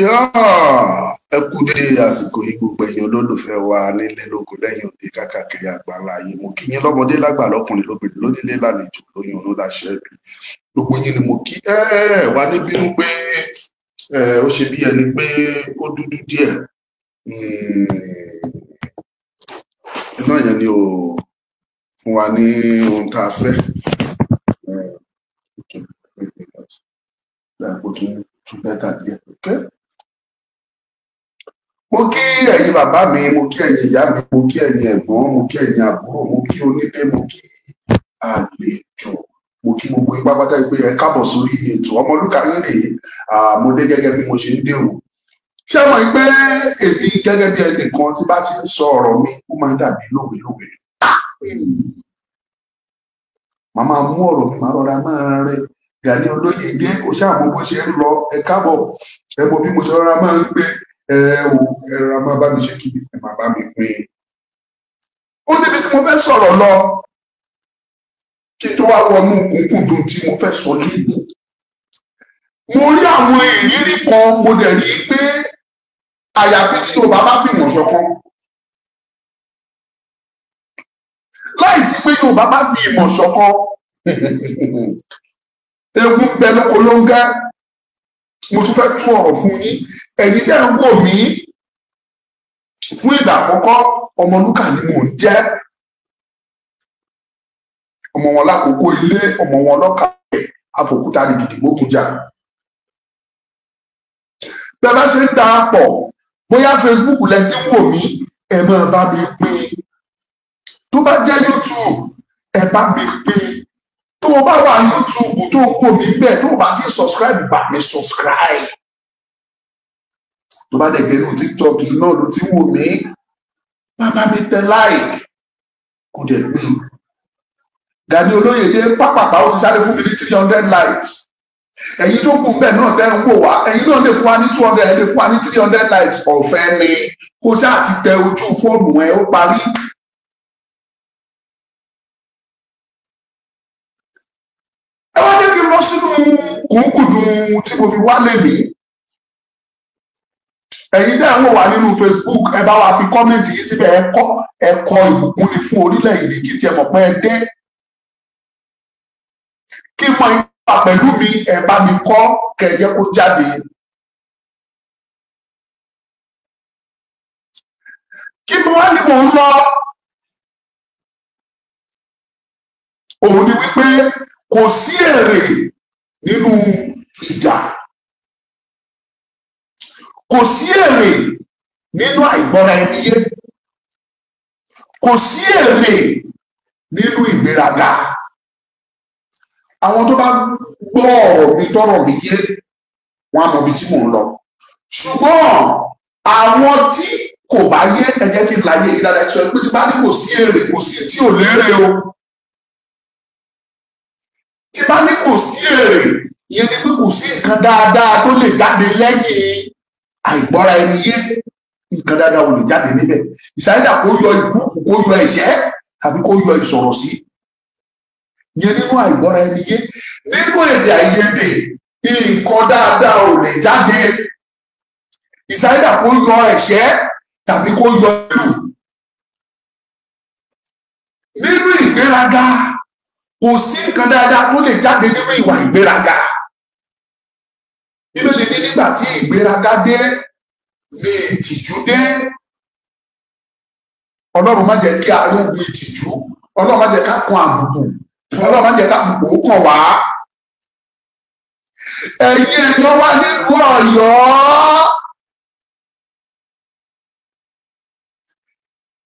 Ẹ kú dédé àsìkò yìí, gbogbo ẹ̀yin olólùfẹ́ wa nílé lóko lẹ́yìn òde káàkiri àgbáńlá ayé. Mo kí yín lọ́mọdé lágbà, lọ́kùnrin lóbìnrin, lónílé lálejò, lóyún ọ̀nà láṣẹ bí gbogbo yín ni mo kí. Ẹ wá ní bínú pé ó ṣe bí ẹni pé ó dúdú díẹ̀, iná yẹn ni ò fún wa ní ohun tá a fẹ́. Tún bẹ́tà díẹ̀. Mo kí ẹ̀yin bàbá mi, mo kí ẹ̀yin ìyá mi, mo kí ẹ̀yin ẹ̀gbọ́n, mo kí ẹ̀yin àbúrò, mo kí onílé, mo kí àlejò, mo kí gbogbo yín pápátá pé ẹ káàbọ̀ sórí ètò Ọmọlúkà ń rè é. Mo dé gẹ́gẹ́ bí mo ṣe ń dé o. Ṣé mọ̀ pé èmi gẹ́gẹ́ bí ẹnìkan tí bá ti ń sọ ọ̀rọ̀ mi, ó máa ń dàbí lówe-lówe. Màá máa mú ọ̀rọ̀ mi, màá rọra máa rẹ Gani Olóyèdé, kò ṣáà mọ bó ṣe ń lọ. Ẹ káàbọ̀, ẹ mọ bí mo ṣe rọra máa ń gbé. Ẹ ò ẹ rọra máa bá mi ṣe kí ẹ máa bá mi pín. Ó níbi tí mo fẹ́ sọ̀rọ̀ lọ kí n tó wá wọnú kúnkúndùn tí mo fẹ́ sọ nínú. Mo rí àwọn ìrírí kan, mo dẹ̀ rí i pé àyàfi tí Yorùbá bá fìmọ̀ ṣọ̀kan. Láìsí pé Yorùbá bá fi ìmọ̀ ṣọ̀kan, ewu ń bẹ lóko ló ń gẹ́. Mo tún fẹ́ tú ọ̀rọ̀ fún yín. Ẹ̀yin tẹ́ ń wò mí fún ìgbà àkọ́kọ́, Ọmọlúkà ni mò ń jẹ́. Ọmọ wọn lákòókò ilé, ọmọ wọn lọ́kà àfòkúta ní gidigbógun jà. Bẹ́ẹ̀ bá ṣe ń darapọ̀, bóyá Facebook lẹ ti ń wò mí, ẹ máa bá mi pín. Tó bá jẹ́ YouTube, ẹ bá mi pín. Tó o bá wà YouTube tó o kò mí bẹ́ẹ̀, tó o bá ti subscribe, bá mi subscribe. Tó bá dẹ̀ jẹ́ inú TikTok yìí náà ló ti wò mí, bá mi tẹ like, kò dẹ̀ pín. Gani Olóyèdé pápápá ó ti sáré fún mi ní 300 likes. Ẹ̀yin tó kù bẹ́ẹ̀ náà tẹ́ ń wò wá, ẹ̀yin náà lè fún wa ní 200, ẹ lè fún wa ní 300 likes. Ọ̀fẹ́ ni, kó ṣáà ti tẹ ojú fóònù ẹ, ó parí. Ẹ wá jẹ́ kí n lọ sínú kùnkùndùn tí mo fi wá lèmi. Ẹ̀yin tẹ́ ń wò wá nínú Facebook, ẹ bá wa fi kọ́mẹ̀ntì yìí síbẹ̀. Ẹ kọ ìbùkún ni fún orílẹ̀-èdè kí tiẹ̀ mọ̀ pé ẹ dé. Kí mọ ìgbà pẹ̀lú mi, ẹ bá mi kọ́ kẹ̀yẹ́ kó jáde. Kí mo wá ní mò ń lọ? Òun ni wípé kò sí èrè nínú ìjà. Kò sí èrè nínú àìgbọ́ra ẹni yé. Kò sí èrè nínú ìgbéraga. Àwọn tó bá gbọ́ ọ̀rọ̀ mi tọ́rọ̀ mi yé, wọ́n á mọ ibi tí mò ń lọ. Ṣùgbọ́n àwọn tí kò bá yé, ẹ jẹ́ kí n láyé yìí dáadáa. Sọ pé tí bá ní kò sí èrè, kò sí tí ò lérè o. Tí bá ní kò sí èrè, ìyẹn ni pé kò sí nǹkan dáadáa tó lè jáde lẹ́yìn àìgbọ́ra ẹni yé. Nǹkan dáadáa ò lè jáde níbẹ̀. Ìsáyédà kó yọ ìkúùkù, kó yọ ẹ̀ṣẹ́, tàbí kó yọ ìsọ̀rọ̀ sí. Ìyẹn nínú àìgbọ́ra ẹni yé. Nínú èdè àìyedè, nǹkan dáadáa ò lè jáde. Ìsáyédà kó yọ ẹ̀ṣẹ́ tàbí kó yọ ìlú. Nínú ìgbéraga, kò sí nǹkan dáadáa tó lè jáde nínú ìwà ìgbéraga. Bíbélì ní nígbà tí ìgbéraga dé ní ìtìjú dé. Ọlọ́run má jẹ́ kí a rí ogun ìtìjú. Ọlọ́run má jẹ́ ká kan àbùkù. Ọlọ́run má jẹ́ ká àbùkù ó kàn wá. Ẹ̀yin èèyàn wa nílùú Ọ̀yọ́.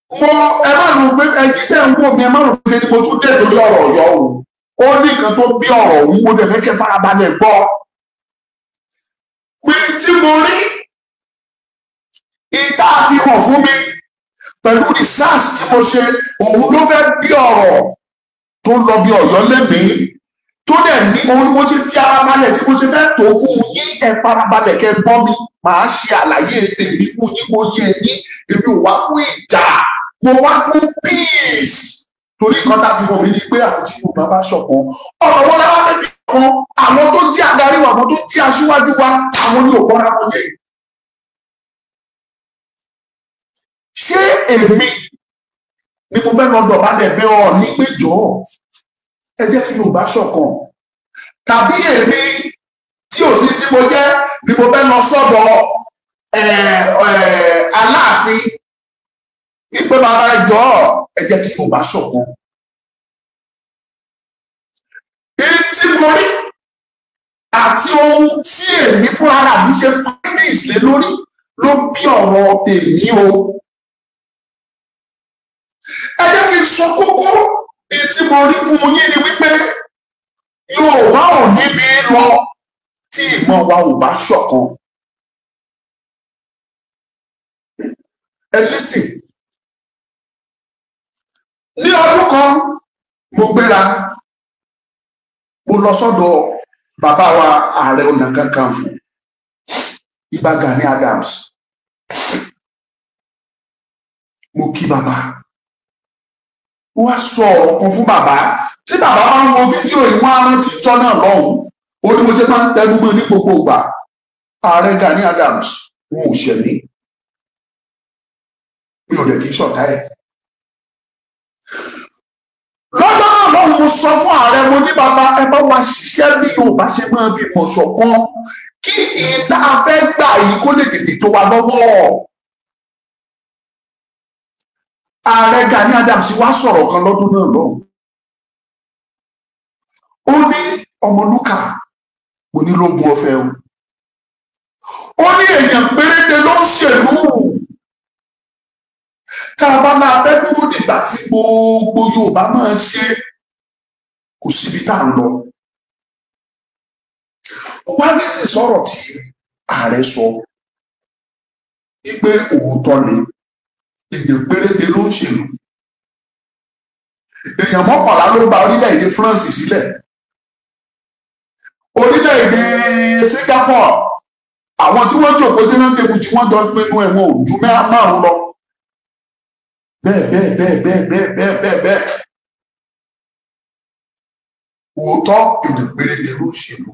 Mo ẹ má rò pé ẹ̀yin tẹ́ ń wò mí, ẹ má rò pé ni mo tún dé torí ọ̀rọ̀ Ọ̀yọ́ o. Ó ní nǹkan tó bí ọ̀rọ̀ òun, mo dẹ̀ fẹ́ kẹ́ farabalẹ̀ gbọ́. Pé tí mo rí ìta àfihàn fún mi pẹ̀lú research tí mo ṣe, òun ló fẹ́ bí ọ̀rọ̀ tó lọ bí Ọ̀yọ́ lẹ́mìí, tó dẹ̀ ní òun mo ṣe fi ara balẹ̀ tí mo ṣe fẹ́ tó fún yín. Ẹ farabalẹ̀ kẹ́ gbọ́ mi, màá ṣe àlàyé tèmi fún yín kó yé yín. Èmi ò wá fún ìjà, mo wá fún peace. Torí nǹkan tá a fi hàn mí ni pé àfi tí Yorùbá bá ṣọ̀kan, ọ̀rọ̀ wọn láwọn fẹ́ fi kan àwọn tó jẹ́ adarí wa, àwọn tó jẹ́ aṣíwájú wa, àwọn ni ò gbọ́ra wọn yé. Ṣé èmi ni mo fẹ́ lọ dọ̀bálẹ̀ bẹ̀ Ọọ̀ni pé jọ̀ọ́ ẹ jẹ́ kí Yorùbá ṣọ̀kan, tàbí èmi tí ò sí tí mo jẹ́ ni mo fẹ́ lọ sọ́dọ̀ Aláàfin wípé bàbá jọ̀ọ́ ẹ jẹ́ kí Yorùbá ṣọ̀kan? Èyí tí mo rí àti ohun tí èmi fúnra mi ṣe findings lé lórí ló bí ọ̀rọ̀ tèmi o. Ẹ jẹ́ kí n sọ kókó èyí tí mo rí fún yín ni wípé Yorùbá ò níbi lọ tí ìmọ̀ wa ò bá ṣọ̀kan. Ẹ listen. Ní ọdún kan mo gbéra, mo lọ sọ́dọ̀ bàbá wa Ààrẹ Ọ̀nà Kakanfò Ìbà Gani Adams. Mo kí bàbá, ó wá sọ ọ̀rọ̀ kan fún bàbá. Tí bàbá bá ń wo fídíò yìí, wọ́n á rántí jọ́ náà lọ́hùn. Ó ní mo ṣe máa ń tẹnu mọ́ ní gbogbo ìgbà. Ààrẹ Gani Adams wọn ò ṣẹ̀ mí, mi ò dẹ̀ kí ṣọ̀tá ẹ̀. Lọ́jọ́ náà lọ́hùn mo sọ fún ààrẹ, mo ní bàbá ẹ bá wa ṣiṣẹ́ bí Yorùbá ṣe máa fi mọ̀ ṣọ̀kan kí ìta fẹ́ gbà yìí kó lè tètè tó wa lọ́wọ́. Ààrẹ Gani Adams wá sọ̀rọ̀ kan lọ́dún náà lọ́hùn. Ó ní Ọmọlúkà, mo ní lógun ọ̀fẹ́ o. Ó ní èèyàn péréte ló ń ṣèlú. Tá a bá máa fẹ́ dúró nígbà tí gbogbo Yorùbá máa ṣe, kò síbi tá à ń lọ. Ó wá ní sì sọ̀rọ̀ tí ààrẹ sọ wípé òótọ́ ni, èèyàn péréte ló ń ṣèlú. Èèyàn 11 ló gba orílẹ̀-èdè France sílẹ̀. Orílẹ̀-èdè Singapore, àwọn tí wọ́n jókòó sí rántẹ́kù tí wọ́n jọ pinnu ẹ̀wọ̀n ò ju 5 lọ. Bẹ́ẹ̀ bẹ́ẹ̀ bẹ́ẹ̀ bẹ́ẹ̀ bẹ́ẹ̀ bẹ́ẹ̀ bẹ́ẹ̀ bẹ́ẹ̀. Òótọ́ èèyàn péréte ló ń ṣèlú.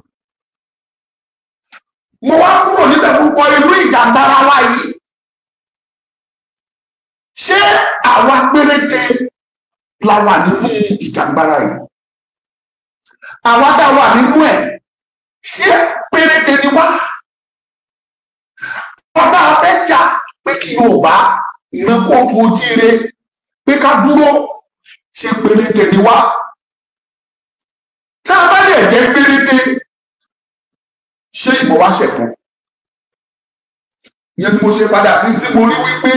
Mo wá kúrò níbẹ̀ púpọ̀ inú ìjàmbára wa yìí. Ṣé àwa péréte la wà nínú ìjàmbára yìí? Àwa tá a wà nínú ẹ̀, ṣé péréte ni wá? Àwa tá a fẹ́ jà pé kí Yorùbá ìran kóòtù ojíire pé ká dúró, ṣé péréte ni wá? Tá a bá lè jẹ́ péréte, ṣé ìmọ̀ wá ṣẹ̀kan? Ìyẹn ni mo ṣe padà sí tí mo rí wípé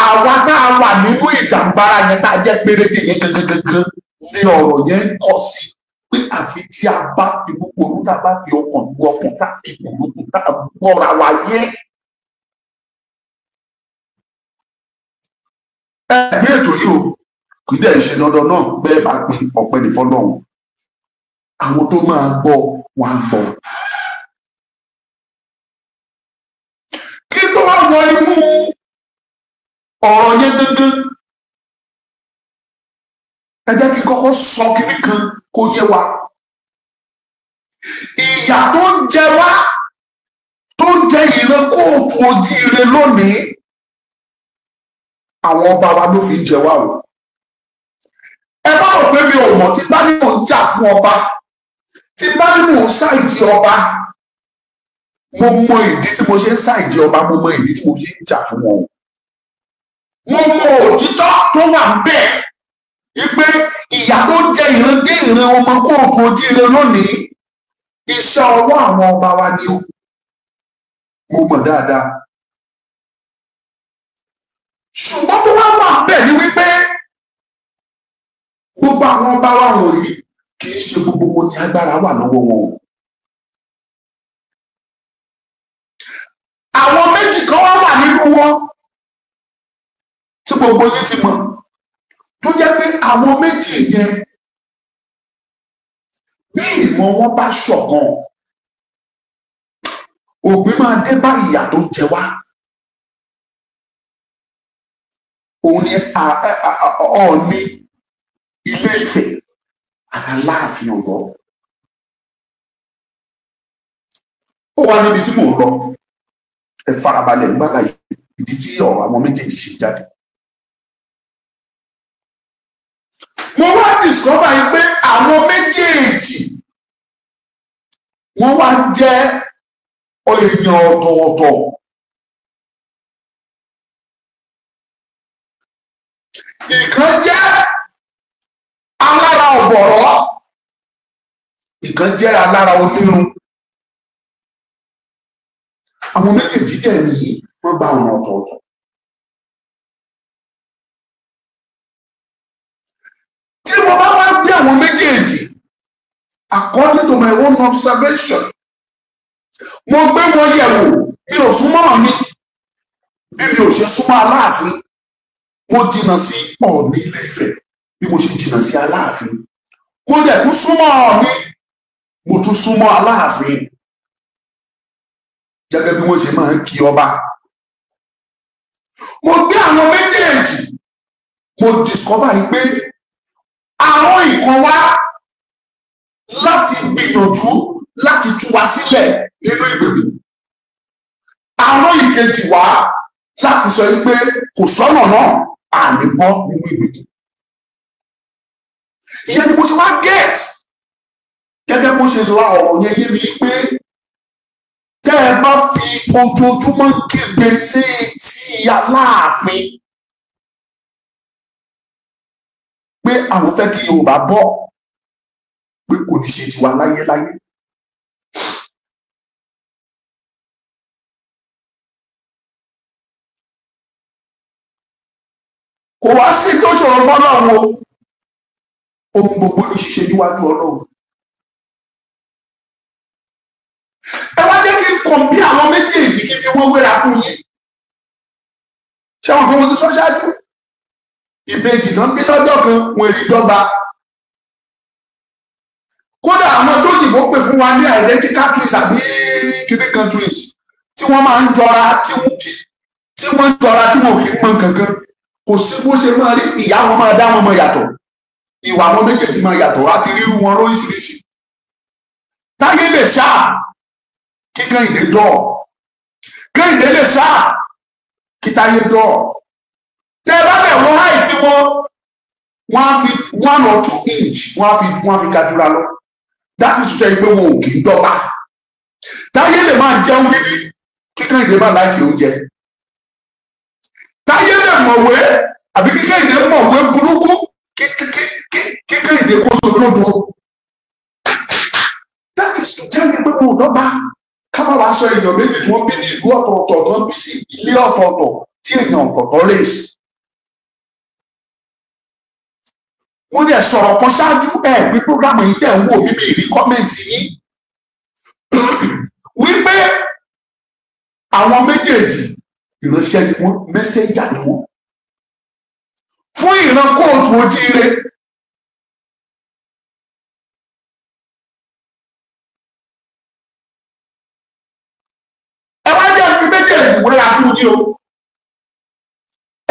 àwa tá a wà nínú ìjàmbára yẹn tá a jẹ́ péréte yẹn gangan ní ọ̀rọ̀ yẹn ń kọ sí pé àfi tí a bá fi kúkúrú, tá a bá fi ọkàn lu ọkàn, tá a fi kùlùkù, tá a gbọ́ra wa yé. Ẹ gbé ètò yìí o, kì í dẹ̀ ṣe dandan náà bẹ́ẹ̀ bá pín ọpẹ́ ní fọ́lọ́run. Àwọn tó máa gbọ́ wọn á gbọ́. Kí tó wá wọ inú ọ̀rọ̀ yẹn gangan, ẹ jẹ́ kí n kọ́kọ́ sọ kíní kan kó yé wa. Ìyà tó ń jẹ wá, tó ń jẹ ìran kóòtù ojíire lónìí, àwọn ọba wa ló fi ń jẹ wá o. Ẹ má rò pé mi ò mọ̀. Tí bá ní mò ń jà fún ọba, tí bá ní mò ń ṣàìdí ọba, mo mọ ìdí tí mo ṣe ń ṣàìdí ọba, mo mọ ìdí tí mo ṣe ń jà fún wọn o. Mo mọ òtítọ́ tó wà bẹ́ẹ̀ wípé ìyà tó ń jẹ ìran dé ìran ọmọ kóòtù ojíire lónìí, iṣẹ́ ọwọ́ àwọn ọba wa ni o. Mo mọ̀ dáadáa. Ṣùgbọ́n tó wá wà bẹ́ẹ̀ ni wípé gbogbo àwọn ọba wa wọ̀nyí kì í ṣe gbogbo wọn ní agbára wà lọ́wọ́ wọn o. Àwọn méjì kan wá wà nínú wọn tí gbogbo yín ti mọ̀, tó jẹ́ pé àwọn méjì yẹn bí ìmọ̀ wọn bá ṣọ̀kan, òpin máa dé bá ìyà tó ń jẹ wá. Òun ni Ọọ̀ni Ilé Ifẹ̀ àti Aláàfin Ọ̀yọ́. Ó wà níbi tí mò ń lọ, ẹ farabalẹ̀ gbàgbà yìí. Ìdí tí ọ̀rọ̀ àwọn méjèèjì ṣe jáde. Mo wá discover yìí pé àwọn méjèèjì wọ́n wá jẹ́ èèyàn ọ̀tọ̀ọ̀tọ̀. Ìkan jẹ́ alára ọ̀bọ̀rọ̀, ìkan jẹ́ alára onírun. Àwọn méjèèjì dẹ̀ ní wọ́n gba ọ̀nà ọ̀tọ̀ọ̀tọ̀. Tí mo bá wá gbé àwọn méjèèjì, according to my own observation, mo gbé wọn yẹ̀wò, mi ò súnmọ́ Ọọ̀ni, bí mi ò ṣe súnmọ́ Aláàfin, mo jìnnà sí Ọọ̀ni Ilé Ifẹ̀ bí mo ṣe jìnnà sí Aláàfin, mo dẹ̀ tún súnmọ́ Ọọ̀ni, mo tún súnmọ́ Aláàfin, gẹ́gẹ́ bí wọ́n ṣe máa ń kí ọba. Mo gbé àwọn méjèèjì, mo discover yìí pé àwọn ìkan wá láti gbìyànjú láti tú wa sílẹ̀ nínú ìgbèkùn, àwọn ìkejì wá láti sọ pé kò sọ́nà náà, àní bọ́ nínú ìgbèkùn. Ìyẹn ni mo ṣe wá get gẹ́gẹ́ bó ṣe la ọ̀rọ̀ yẹn yé mi pé tẹ́ ẹ bá fi ojoojúmọ́ kígbe sí etí Aláàfin pé àwọn fẹ́ kí Yorùbá bọ́, pé kò ní ṣe tiwa láyéláyé. Kò wá sí tó ṣòro fọ́lọ́run o, ohun gbogbo ní ṣíṣe níwájú Ọlọ́run. Ẹ wá jẹ́ kí n kàn bí àwọn méjèèjì kí n fi wọ́n wéra fún yín. Ṣé wọn kò mo ti sọ ṣáájú? Ìbejì tán bí lọ́jọ́ kan wọn èyí dọ́gba. Kódà àwọn tó dìbò pè fún wa ní identical twins àbí kìnnì kan twins tí wọ́n máa ń jọra, tí wọ́n ń jọra tí wọn ò kì í mọ kankan. Kò sí bó ṣe máa rí, ìyá wọn máa dá wọn mọ̀ yàtọ̀, ìwà wọn méjèèjì máa yàtọ̀, àti rírú wọn lóríṣiríṣi. Táyé lè ṣá kí Kẹ́hìndé dọ̀, Kẹ́hìndé lè ṣá kí Táyé dọ̀. Tẹ́ bá dẹ̀ wọ́n háì tí wọ́n á fi 1 or 2 inch wọ́n á fi gajura lọ. That is to tell you pé wọn ò kì í dọ́gba. Táyé lè máa jẹun gidi kí Kẹ́hìndé má láìkì oúnjẹ. Táyé lè mọ̀wé àbí kí Kẹ́hìndé mọ̀wé burúkú kí Kẹ́hìndé kó lódodo. That is to tell you pé wọn ò dọ́gba. Ká má wàá sọ èèyàn méjì tí wọ́n bí ní ìlú ọ̀tọ̀ọ̀tọ̀, tí wọ́n bí sí ilé ọ̀tọ̀ọ̀tọ̀, tí èèyàn ọ̀tọ̀ọ̀tọ̀ race. Mo dẹ̀ sọ̀rọ̀ kan ṣáájú ẹ̀ pé prógrámù yìí tẹ̀ ń wò mí bí ìrí kọ́mẹ̀ntì yín wípé àwọn méjèèjì ìránṣẹ́ ni wọ́n, mẹ́sẹ́njà ni wọ́n fún ìran kóòtù ojíire. Ẹ wá jẹ́ fi méjèèjì wéra fún yín o.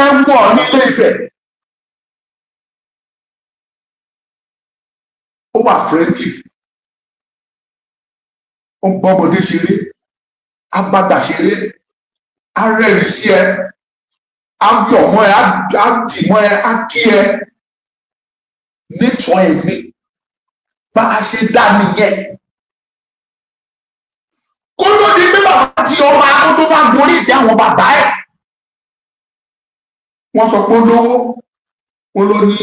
Ẹ wọ ní Ilé Ifẹ̀, ó wà friendly, ó ń bọ́mọdé ṣeré, á bàgbà ṣeré, á rẹ́rìn sí ẹ, á yọ̀ mọ́ ẹ, á dì mọ́ ẹ, á kí ẹ. Nature ẹ ní bá a ṣe dá nìyẹn. Kó tó di pé bàbá di ọba, kó tó bá gorí ìtẹ́ àwọn bàbá ẹ̀, wọ́n sọ pé olówó, wọ́n ló ní,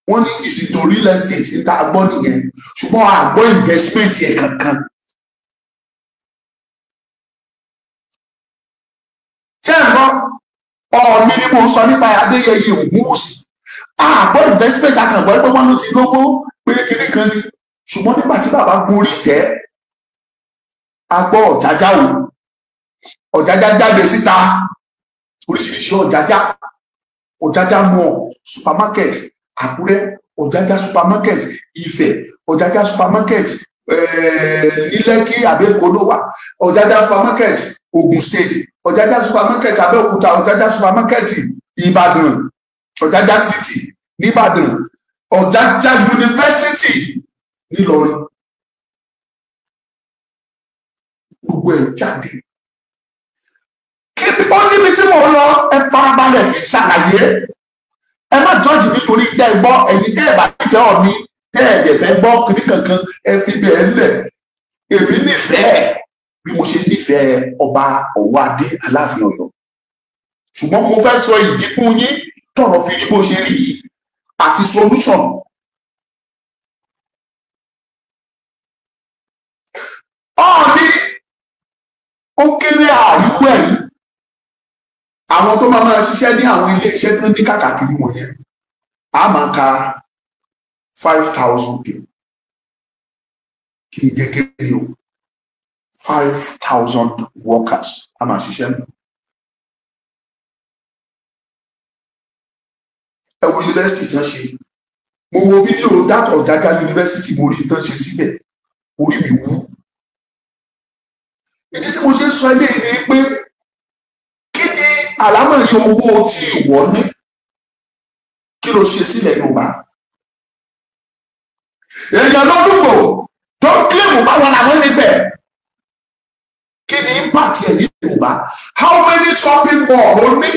wọ́n ní ìsìtò real estate níta gbọ́ nìyẹn, ṣùgbọ́n àgbọ́ investment yẹn kankan. Ṣé ẹ̀ gbọ́? Ọọ̀ni ni mo ń sọ nípa Adéyẹyè Ògúnwùsì. Àgbọ́ investment akàngbọ́ pé wọ́n ló ti lówó pé kinní kan ni, ṣùgbọ́n nígbà tí bàbá gorí ìtẹ́, a gbọ́ Ọ̀jájá o, Ọ̀jájá jáde síta, oríṣiríṣi Ọ̀jájá, Ọ̀jájá mall supermarket Àkúrẹ́, Ọ̀jájá supermarket Ifẹ̀, Ọ̀jájá supermarket ní Lẹ́kì àbí Èkó ló wà, Ọ̀jájá supermarket Ògùn State, Ọ̀jájá supermarket Abẹ́òkúta, Ọ̀jájá supermarket Ìbàdàn, Ọ̀jájá city nìbàdàn, Ọ̀jájá university nílọrin. Gbogbo ẹ̀ jáde. Ó níbi tí mo lọ, ẹ farabalẹ̀ kí n ṣàlàyé. Ẹ má jọ́ọ̀jì nítorí tẹ́ ẹ gbọ́. Ẹ̀yin tẹ́ ẹ bá nífẹ̀ẹ́ Ọọ̀ni, tẹ́ ẹ dẹ̀ fẹ́ gbọ́ kiri kankan, ẹ fi bẹ́ẹ̀ lẹ̀. Èmi nífẹ̀ẹ́ bí mo ṣe nífẹ̀ẹ́ ọba Ọ̀wọ́adé Aláàfin Ọ̀yọ́, ṣùgbọ́n mo fẹ́ sọ ìdí fún yín tọ̀rọ̀ fi rí bó ṣe rí yìí àti solution. Ọọ̀ni ó kéré àríwú ẹ̀rí àwọn tó máa máa ṣiṣẹ́ ní àwọn ilé iṣẹ́ tó ní káàkiri wọ̀nyẹn, a máa ka 5,000 people. Kì í jẹ́ kéré o, 5,000 workers a máa ṣiṣẹ́ nù. Ẹ wo yunifásitì tán ṣe, mo wo fídíò that Ọ̀jájá yunifásitì, mo rí tán ṣe síbẹ̀, orí mi wú. Ìdí tí mo ṣe ń sọ eléyìí ni pé kí ni àlámọ̀rí owó tí ìwọ ní, kí ló ṣe sílẹ̀ Yorùbá? Èèyàn lọ́dúnbò tó ń kílèmù báwọn làwọn nífẹ̀ẹ́, kí ni impact ẹ̀ ní Yorùbá? How many shopping mall ló ní?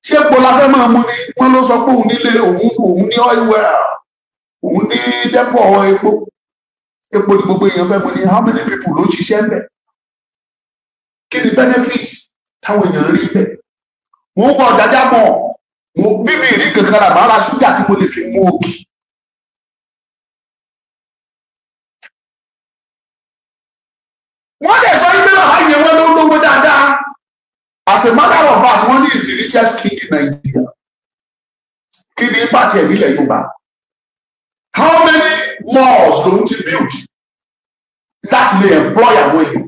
Ṣé epo la fẹ́ máa mú ni? Wọ́n ló sọ pé òun nílé òun ní oil well, òun ní depot epo, epo ni gbogbo èèyàn fẹ́ mú ni. How many people ló ń ṣiṣẹ́ ń bẹ̀? Kí ni benefit táwọn èèyàn rí bẹ̀? Mo ń wọ Ọ̀jájá mọ̀, mo bí mi rí kankan rà, máa ra ṣúgà tí mo lè fi mú ògì. Wọ́n dẹ̀ sọ pé bàbá yẹn wọ́n ló lówó dáadáa. As a matter of fact, wọ́n ní is the richest king in Nigeria. Kí ni impact ẹ̀ nílẹ̀ Yorùbá? How many malls lòun ti build láti lè employ àwọn èèyàn?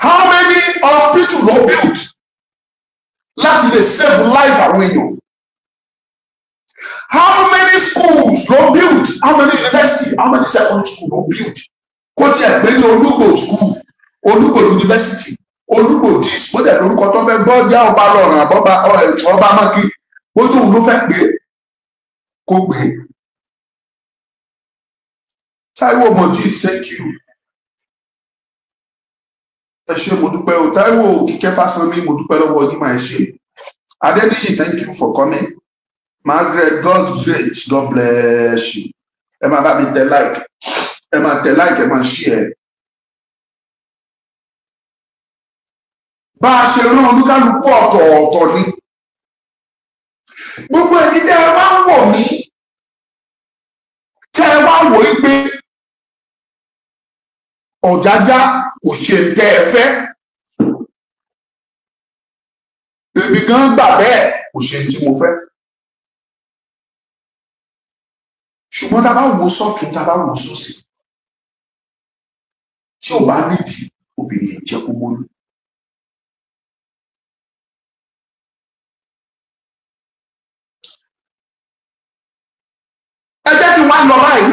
How many hospital ló build láti lè save life àwọn èèyàn? How many schools ló build? How many university? How many secondary school ló build? Kó tiẹ̀ pé ní Olúgbò school, Olúgbò university, Olúgbò dis, bó dẹ̀ lórúkọ tó fẹ́ gbọ́ jẹ́ ọba lọ́rùn àbọ̀bá ọba mọ́kì, bó tóun ló fẹ́ pé kó pé. Táíwò Mojeed, thank you. Ẹ ṣé, mo dúpẹ́ o. Táíwò Kíkẹ́ Fásánmi, mo dúpẹ́ lọ́wọ́ yín, máa ṣe. Adéníyì, thank you for coming. Margaret, God grace, God bless you. Ẹ máa bá mi tẹ like, ẹ máa tẹ like, ẹ máa share. Bá a ṣe rán olúkálukú ọ̀tọ̀ọ̀tọ̀ ni. Gbogbo ẹ̀yin tẹ́ ẹ wá ń wò mí, tẹ́ ẹ wá wò ó pé Ọ̀jájá kò ṣe tẹ́ ẹ fẹ́, èmi gan gbà bẹ́ẹ̀, kò ṣe tí mo fẹ́. Ṣùgbọ́n tá a bá wò sọ́tún, tá a bá wò sósì, tí ò bá nídìí, obìnrin ẹ̀ jẹ́ kó mọ́lú. Ẹ jẹ́ kí n wá lọ báyìí.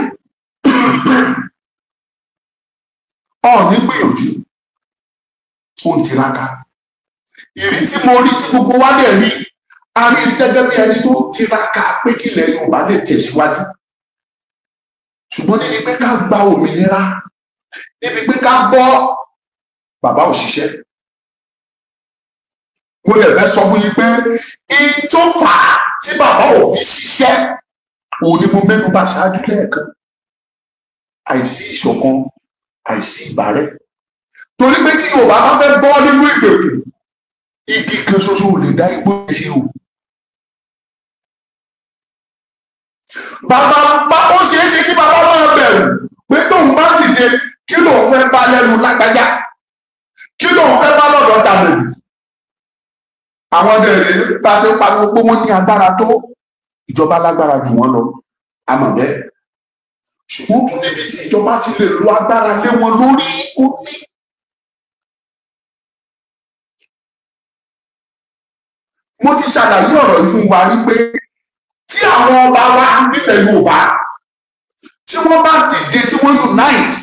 Ọọ̀ni gbìyànjú, ó ń tiraka. Ìrí tí mo rí tí gbogbo wa dẹ̀ rí, a rí gẹ́gẹ́ bí ẹni tó tiraka pé kí ilẹ̀ Yorùbá lè tẹ̀síwájú. Ṣùgbọ́n níbi pé ká gba òmìnira, níbi pé ká bọ́, bàbá ò ṣiṣẹ́. Mo lè fẹ́ sọ fún yín pé in tó fà á tí bàbá ò fi ṣiṣẹ́, òun ni mo mẹ́nu bà ṣáájú lẹ́ẹ̀kan. Àìsí ìṣọ̀kan, àìsí ìbárẹ́. Torí pé tí Yorùbá bá fẹ́ bọ́ nínú ìgbèkùn, igi kan ṣoṣo ò lè dá igbó ṣe o. Bàbá bá ó ṣeé ṣe kí bàbá máa bẹ̀rù pé tóun bá dìde, kí lòun fẹ́ bá lẹ́nu lágbájá, kí lòun fẹ́ bá lọ́dọ̀ tàbẹ̀dù. Àwọn dẹ̀rẹ̀ bá ṣe ń pariwo pé wọ́n ní agbára tó, ìjọba lágbára jù wọ́n lọ, a mọ̀ bẹ́ẹ̀. Ṣùgbọ́n tún níbi tí ìjọba ti lè lo agbára lé wọn lórí, ó ní. Mo ti ṣàlàyé ọ̀rọ̀ yìí fún wa rí pé tí àwọn ọba wa nílẹ̀ Yorùbá tí wọ́n bá dìde, tí wọ́n unite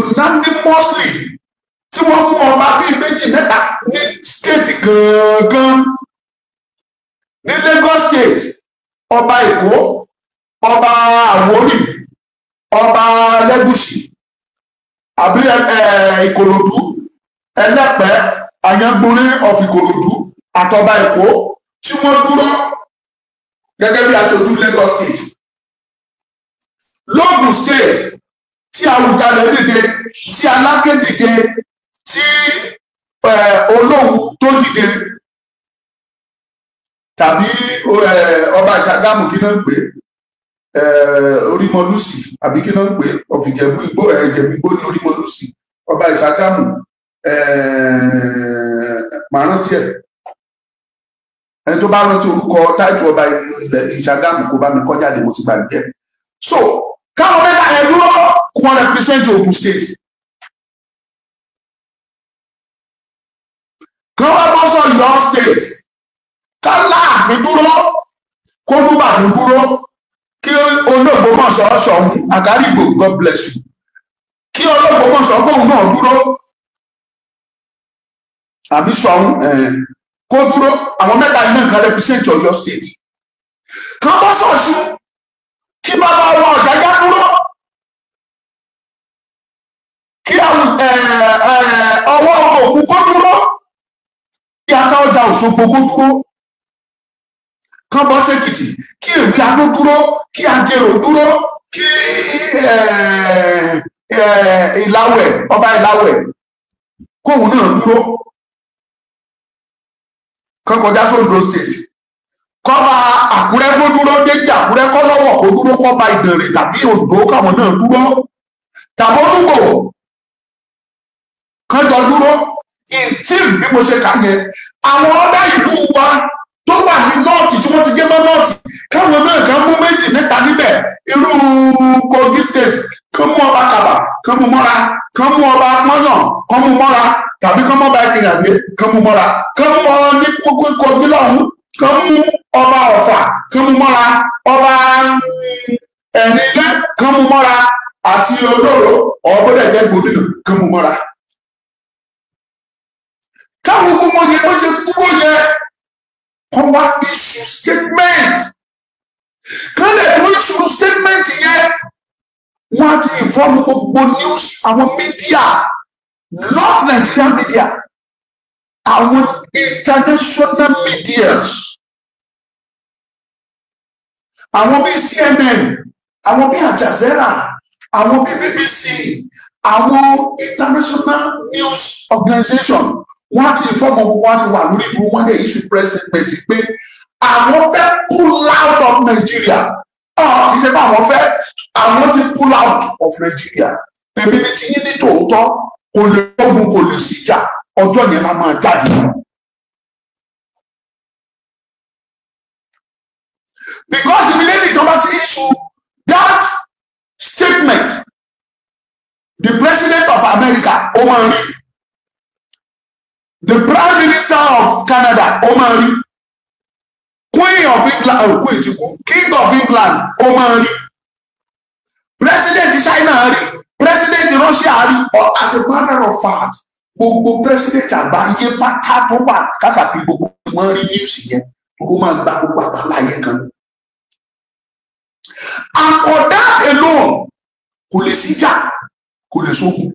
unanimously, tí wọ́n mú ọba bíi méjì mẹ́ta ní state gangan, ní Lagos state, ọba Èkó, ọba Àwórì, ọba Lẹ́gùṣì, àbí Ìkòròdú, Ẹlẹ́pẹ́ Àyàngbórí of Ìkòròdú àtọba Èkó tí wọ́n dúró gẹ́gẹ́ bí aṣojú Lagos State. Lógùn State tí Awùjalẹ̀ dìde, tí Aláké dìde, tí Olówu tó dìde, tàbí ọba Ìṣàgámù kí náà ń pè Orímọlúsì, àbí kí náà ń pè ọ̀fìjẹ̀bú Igbó, Ìjẹ̀bú Igbó ní Orímọlúsì, ọba Ìṣàgámù, màá rántí ẹ̀. Ẹni tó bá rántí orúkọ táìtù ọba Ìṣàgámù kó bá mi kọ jáde, mo ti gbàgbé ẹ̀. So káwọn mẹ́ta ẹ̀ dúró kó wọn represent Ogun State. Kán wá bọ́ sọ Ọ̀yọ́ State, ká láàfin dúró, kó Olúbàdàn dúró, kí Ológbòmọ̀ṣọ́ Ṣọ̀ún Àkárìgbò, God bless you, kí Ológbòmọ̀ṣọ́ kóun náà dúró, àbí Ṣọ̀ún kó dúró. Àwọn mẹ́ta iná kan represent Ọ̀yọ́ State. Kán bọ́ sọ̀ṣun, kí bàbá wa Ọ̀jájá dúró, kí ọwọ́ òkú kó dúró, kí Atáọjà Òṣogbo kó dúró. Kán bọ́ sẹ́kìtì, kí Èwe Adó dúró, kí Ajérò dúró, kí Ìlàwẹ̀, ọba Ìlàwẹ̀ kóun náà dúró. Kán kọjá sóńdó State, kọ́ba Àkúrẹ́ kó dúró, Déjì Àkúrẹ́ kọ́ lọ́wọ́ kó dúró, kọ́ba Ìdànrè tàbí Oǹdó káwọn náà dúró, tàbí Olúgbò kán jọ dúró. Ìtìm bí mo ṣe kà yẹn, àwọn ọ̀dà ìlú wa tó wà ní nọ́ọ̀tì tí wọ́n ti gé mọ́ nọ́ọ̀tì, káwọn náà kàn mú méjì mẹ́ta níbẹ̀. Irú Kogi State, kán mú ọba Kàbà kán mú mọ́ra, kán mú ọba Mọ́yàn kán mú mọ́ra, tàbí kán mú ọba Ìkìrìàgbé kán mú mọ́ra, kán mú ọ ní Kogi lọ́hùn, kán mú ọba Ọ̀fà kán mú mọ́ra, ọba Ẹ̀rìn Ilé kán mú mọ́ra, àti Olóró ọ̀bọ̀dẹ̀ jẹ́ gómìnà kán mú mọ́ra. Káwọn gbogbo yẹn bó ṣe dúró yẹn, kó wá issue statement. Kán lè tó issue statement yẹn, wọ́n á ti inform gbogbo news, àwọn media, not Nigerian media, àwọn international medias, àwọn bíi CNN, àwọn bíi Al Jazeera, àwọn bíi BBC, àwọn international news organization, wọ́n á ti inform gbogbo, wọ́n á ti wà lórí ìdúró, wọ́n lè issue press statement pé àwọn fẹ́ pull out of Nigeria. Kì í ṣe pé àwọn fẹ́, àwọn ti pull out of Nigeria. Èmi ní tí yín ní tòótọ́, kò lè lógun, kò lè síjà, ọjọ́ yẹn máa máa jáde. Because immediately tí wọ́n bá ti issue that statement, the president of America ó máa rí, the prime minister of Canada ó máa rí, queen of England, oh, queen ti kú, king of England ó máa rí, president China rí, president Russia rí. As a matter of fact, gbogbo president àgbáyé pátá tó wà káàkiri gbogbo wọn rí news yẹn, tó máa gba gbogbo àgbáláyé kan. And for that alone, kò lè síjà, kò lè sógun.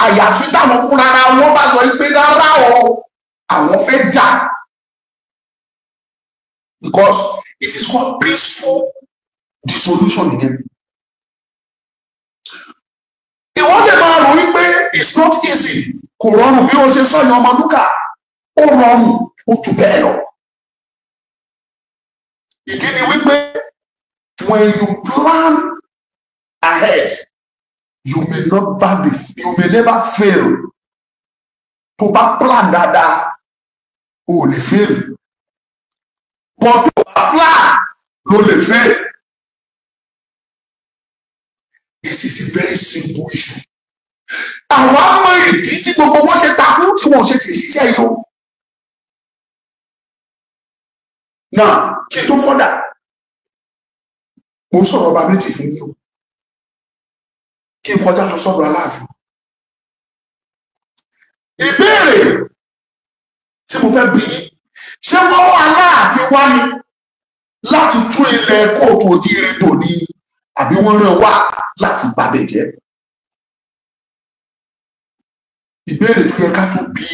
Àyàfi táwọn fúnra wọn bá sọ pé rárá o, àwọn fẹ́ jà. Because it is called peaceful dissolution again. Ìwọ́n lè máa rò wípé it's not easy, kò rọrùn bí wọ́n ṣe sọ̀yàn Ọmọlúkà, ó rọrùn, ó jù bẹ́ẹ̀ lọ. Ìdí ni wípé when you plan ahead, you may not be, you may never fail. Tó bá plan dáadáa, o ò lè fail. But tó bá plan, ló lè fail. This is a very simple issue. Àwọn àmọ́ ìdí tí gbogbo wọn ṣe takú tí wọn ṣe ti ṣiṣẹ́ yìí o. Now, kí n tó fọ́dà, mo ń sọ̀rọ̀ ọba méjì fún yín o. Kí n kọjá lọ sọ́dọ̀ Aláàfin. Ìbéèrè tí mo fẹ́ bi yín, ṣé wọ́n mú Aláàfin wá ni láti tún ilẹ̀ kóòtù òjíire tò ní, àbí wọ́n rán wá láti bàbẹ̀ jẹ́? Ìbéèrè tó yẹ ká tún bi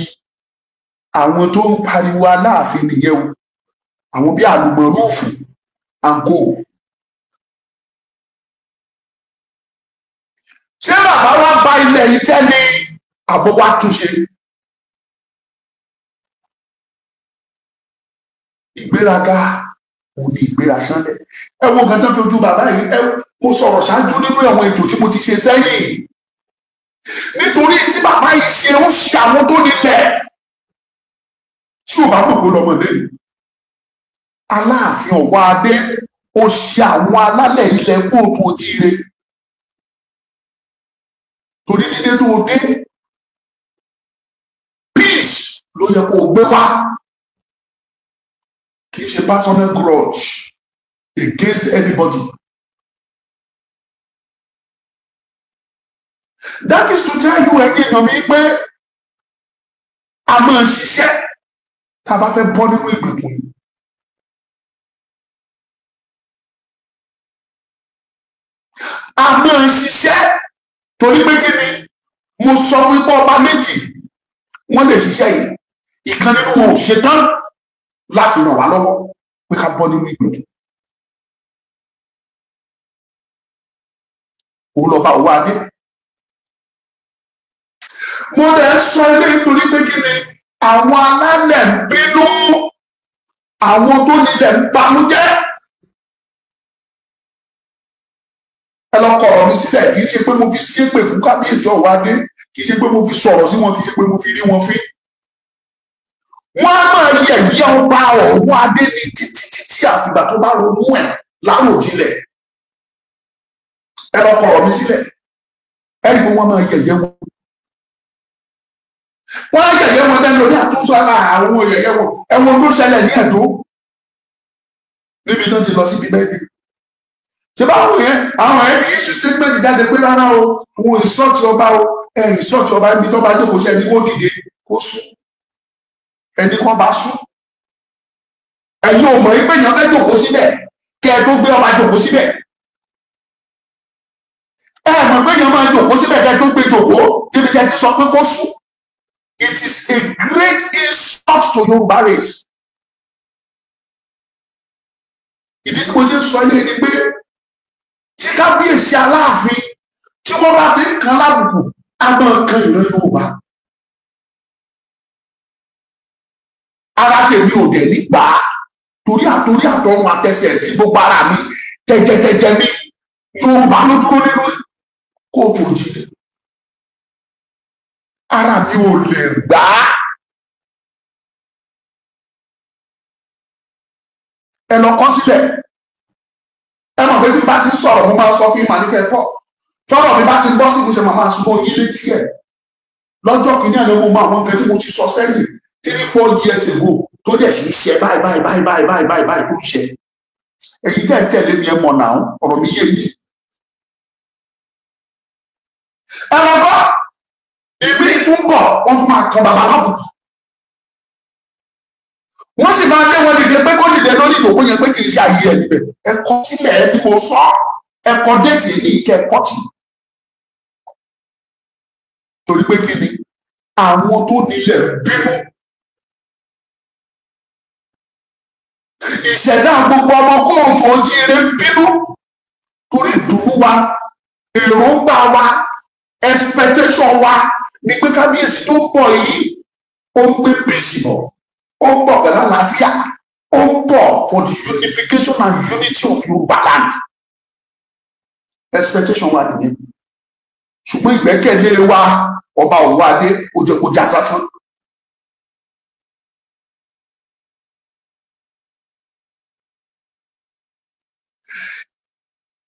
àwọn tó ń pariwo Aláàfin nìyẹn o, àwọn bí Àlùmọ̀rúfù àǹkó. Ṣé bàbá wa ba ilẹ̀ yìí jẹ́ ní àbọ̀ wa túnṣe? Ìgbéraga òun ni ìgbéra sánlẹ̀. Ẹ wo nǹkan tó fi ojú bàbá yìí. Ẹ mo sọ̀rọ̀ ṣáájú nínú àwọn ètò tí mo ti ṣe sẹ́yìn. Nítorí tí bàbá yìí ṣe, ó ṣe àwọn tó nílẹ̀ tí ò bá mọ̀ kó lọ́mọ lẹ́nu. Aláàfin Ọ̀wọ́adé ó ṣe àwọn alálẹ̀ ilẹ̀ kóòtù ojíire. Torí dídé tó dé, peace ló yẹ kó gbé wá. Kì í ṣe personal grudge against anybody. That is to tell you, ẹ̀yin èèyàn mi, pé a máa ṣiṣẹ́ tá a bá fẹ́ bọ́ nínú ìgbèkùn yìí. A máa ṣiṣẹ́ torí pé kí ni mo sọ wípé ọba méjì wọ́n lè ṣiṣẹ́ yìí, ìkan nínú wọn ò ṣetán láti ràn wá lọ́wọ́ pé ká bọ́ nínú ìgbèkùn. Òun lọ́ba Ọ̀wọ́adé. Mo dẹ̀ ń sọ ilé nítorí pé kí ni àwọn alálẹ̀ ń bínú, àwọn tó nílẹ̀ ń banújẹ́. Ẹ lọ kọ̀rọ̀ mi sílẹ̀, kì í ṣe pé mo fi ṣépè fún kábíyèsí Ọ̀wọ́adé, kì í ṣe pé mo fi sọ̀rọ̀ sí wọn, kì í ṣe pé mo fi rí wọn fín. Wọ́n á máa yẹ̀yẹ́ ọba Ọ̀wọ́adé ní títí títí àfìgbà tó bá ronú ẹ̀ láròjinlẹ̀. Ẹ lọ kọ̀rọ̀ mi sílẹ̀, ẹ rí i pé wọ́n máa yẹ̀yẹ́ wọn. Wọ́n á yẹ̀yẹ́ wọn lẹ́nu ní àtúnṣe ara àwọn yẹ̀yẹ́ wọn. Ẹ̀wọ̀n tó ṣẹlẹ̀ ní Ẹ̀dó níbi tó ti lọ sí bíbẹ́ bí. Ṣé báwo yẹn àwọn ẹ̀ ti issue statement jáde pé rárá o, àwọn ìsọ́ọ̀tì ọba o, ẹ̀ ìsọ́ọ̀tì ọba ibi tó bá jókòó sí ẹni kó dìde kó sùn, ẹni kan bá sùn. Ẹ̀yin ò mọ̀ pé èèyàn fẹ́ jókòó síbẹ̀ kẹ́ ẹ tó gbé ọba jókòó síbẹ̀. Ẹ mọ̀ pé èèyàn máa jókòó síbẹ̀ kẹ́ ẹ tó gbé jókòó débi kẹ́ ẹ ti sọ pé kó sùn. It is a great insult to Yorùbá race. Ìdí tí mo ṣe ń sọ ilé ni pé tí kábíyèsí Aláàfin tí wọ́n bá ti ń kan lábùkù, á máa kan ìran Yorùbá. Ara tèmi ò dẹ̀ nígbà torí àtorí àtọrun àtẹsẹ̀ tí gbogbo ara mi jẹjẹjẹjẹ mi Yorùbá ló dúró nínú kóòtù òjìlẹ̀. Ara mi ò lè gbà á. Ẹ lọ kọ sílẹ̀. Ẹ mọ̀ pé tí bá ti ń sọ̀rọ̀ mo máa sọ fún yín, màá ní kẹ́ ẹ kọ́. Tọ́rọ̀ mi bá ti ń bọ́ sí ìmúṣẹ, màá máa súnmọ́ yín létí ẹ̀. Lọ́jọ́ kìíní àná mo mọ àwọn nǹkan tí mo ti sọ sẹ́yìn 3-4 years ago tó dẹ̀ sì ń ṣe báyìí báyìí báyìí báyìí báyìí báyìí báyìí tó ń ṣe. Èyí tẹ̀ ń tẹ̀lé mi ẹ mọ̀ náà, ọ̀rọ̀ mi yé yín. Ẹ lọ kọ́ ìbí tún bọ̀, wọ́n tún máa kan bàbá lábùkù. Wọ́n sì máa lé wọn dìde pé kó dìde lórí ìdòwò yẹn pé kì í ṣe àyè ẹ̀ níbẹ̀. Ẹ kọ sílẹ̀ ẹ bí mo sọ, ẹ kọ déètì ní ìkẹ́ ẹ̀kọ́ tì. Torí pé kí ni àwọn tó nílẹ̀ bínú. Ìṣẹ̀dá gbogbo ọmọ kóòtù ojíire bínú. Torí ìdùnnú wa, èròǹgbà wa, expectation wa ni pé kábíyèsí tó ń bọ̀ yìí ó ń gbé peace bọ̀, ó ń bọ̀ pẹ̀lú àlàáfíà, ó ń bọ̀ for the unification and unity of Yorùbá land. Expectation wa nìyẹn. Ṣùgbọ́n ìgbẹ́kẹ̀lé wa ọba Ọ̀wọ́adé ó jẹ́ kó já sásán.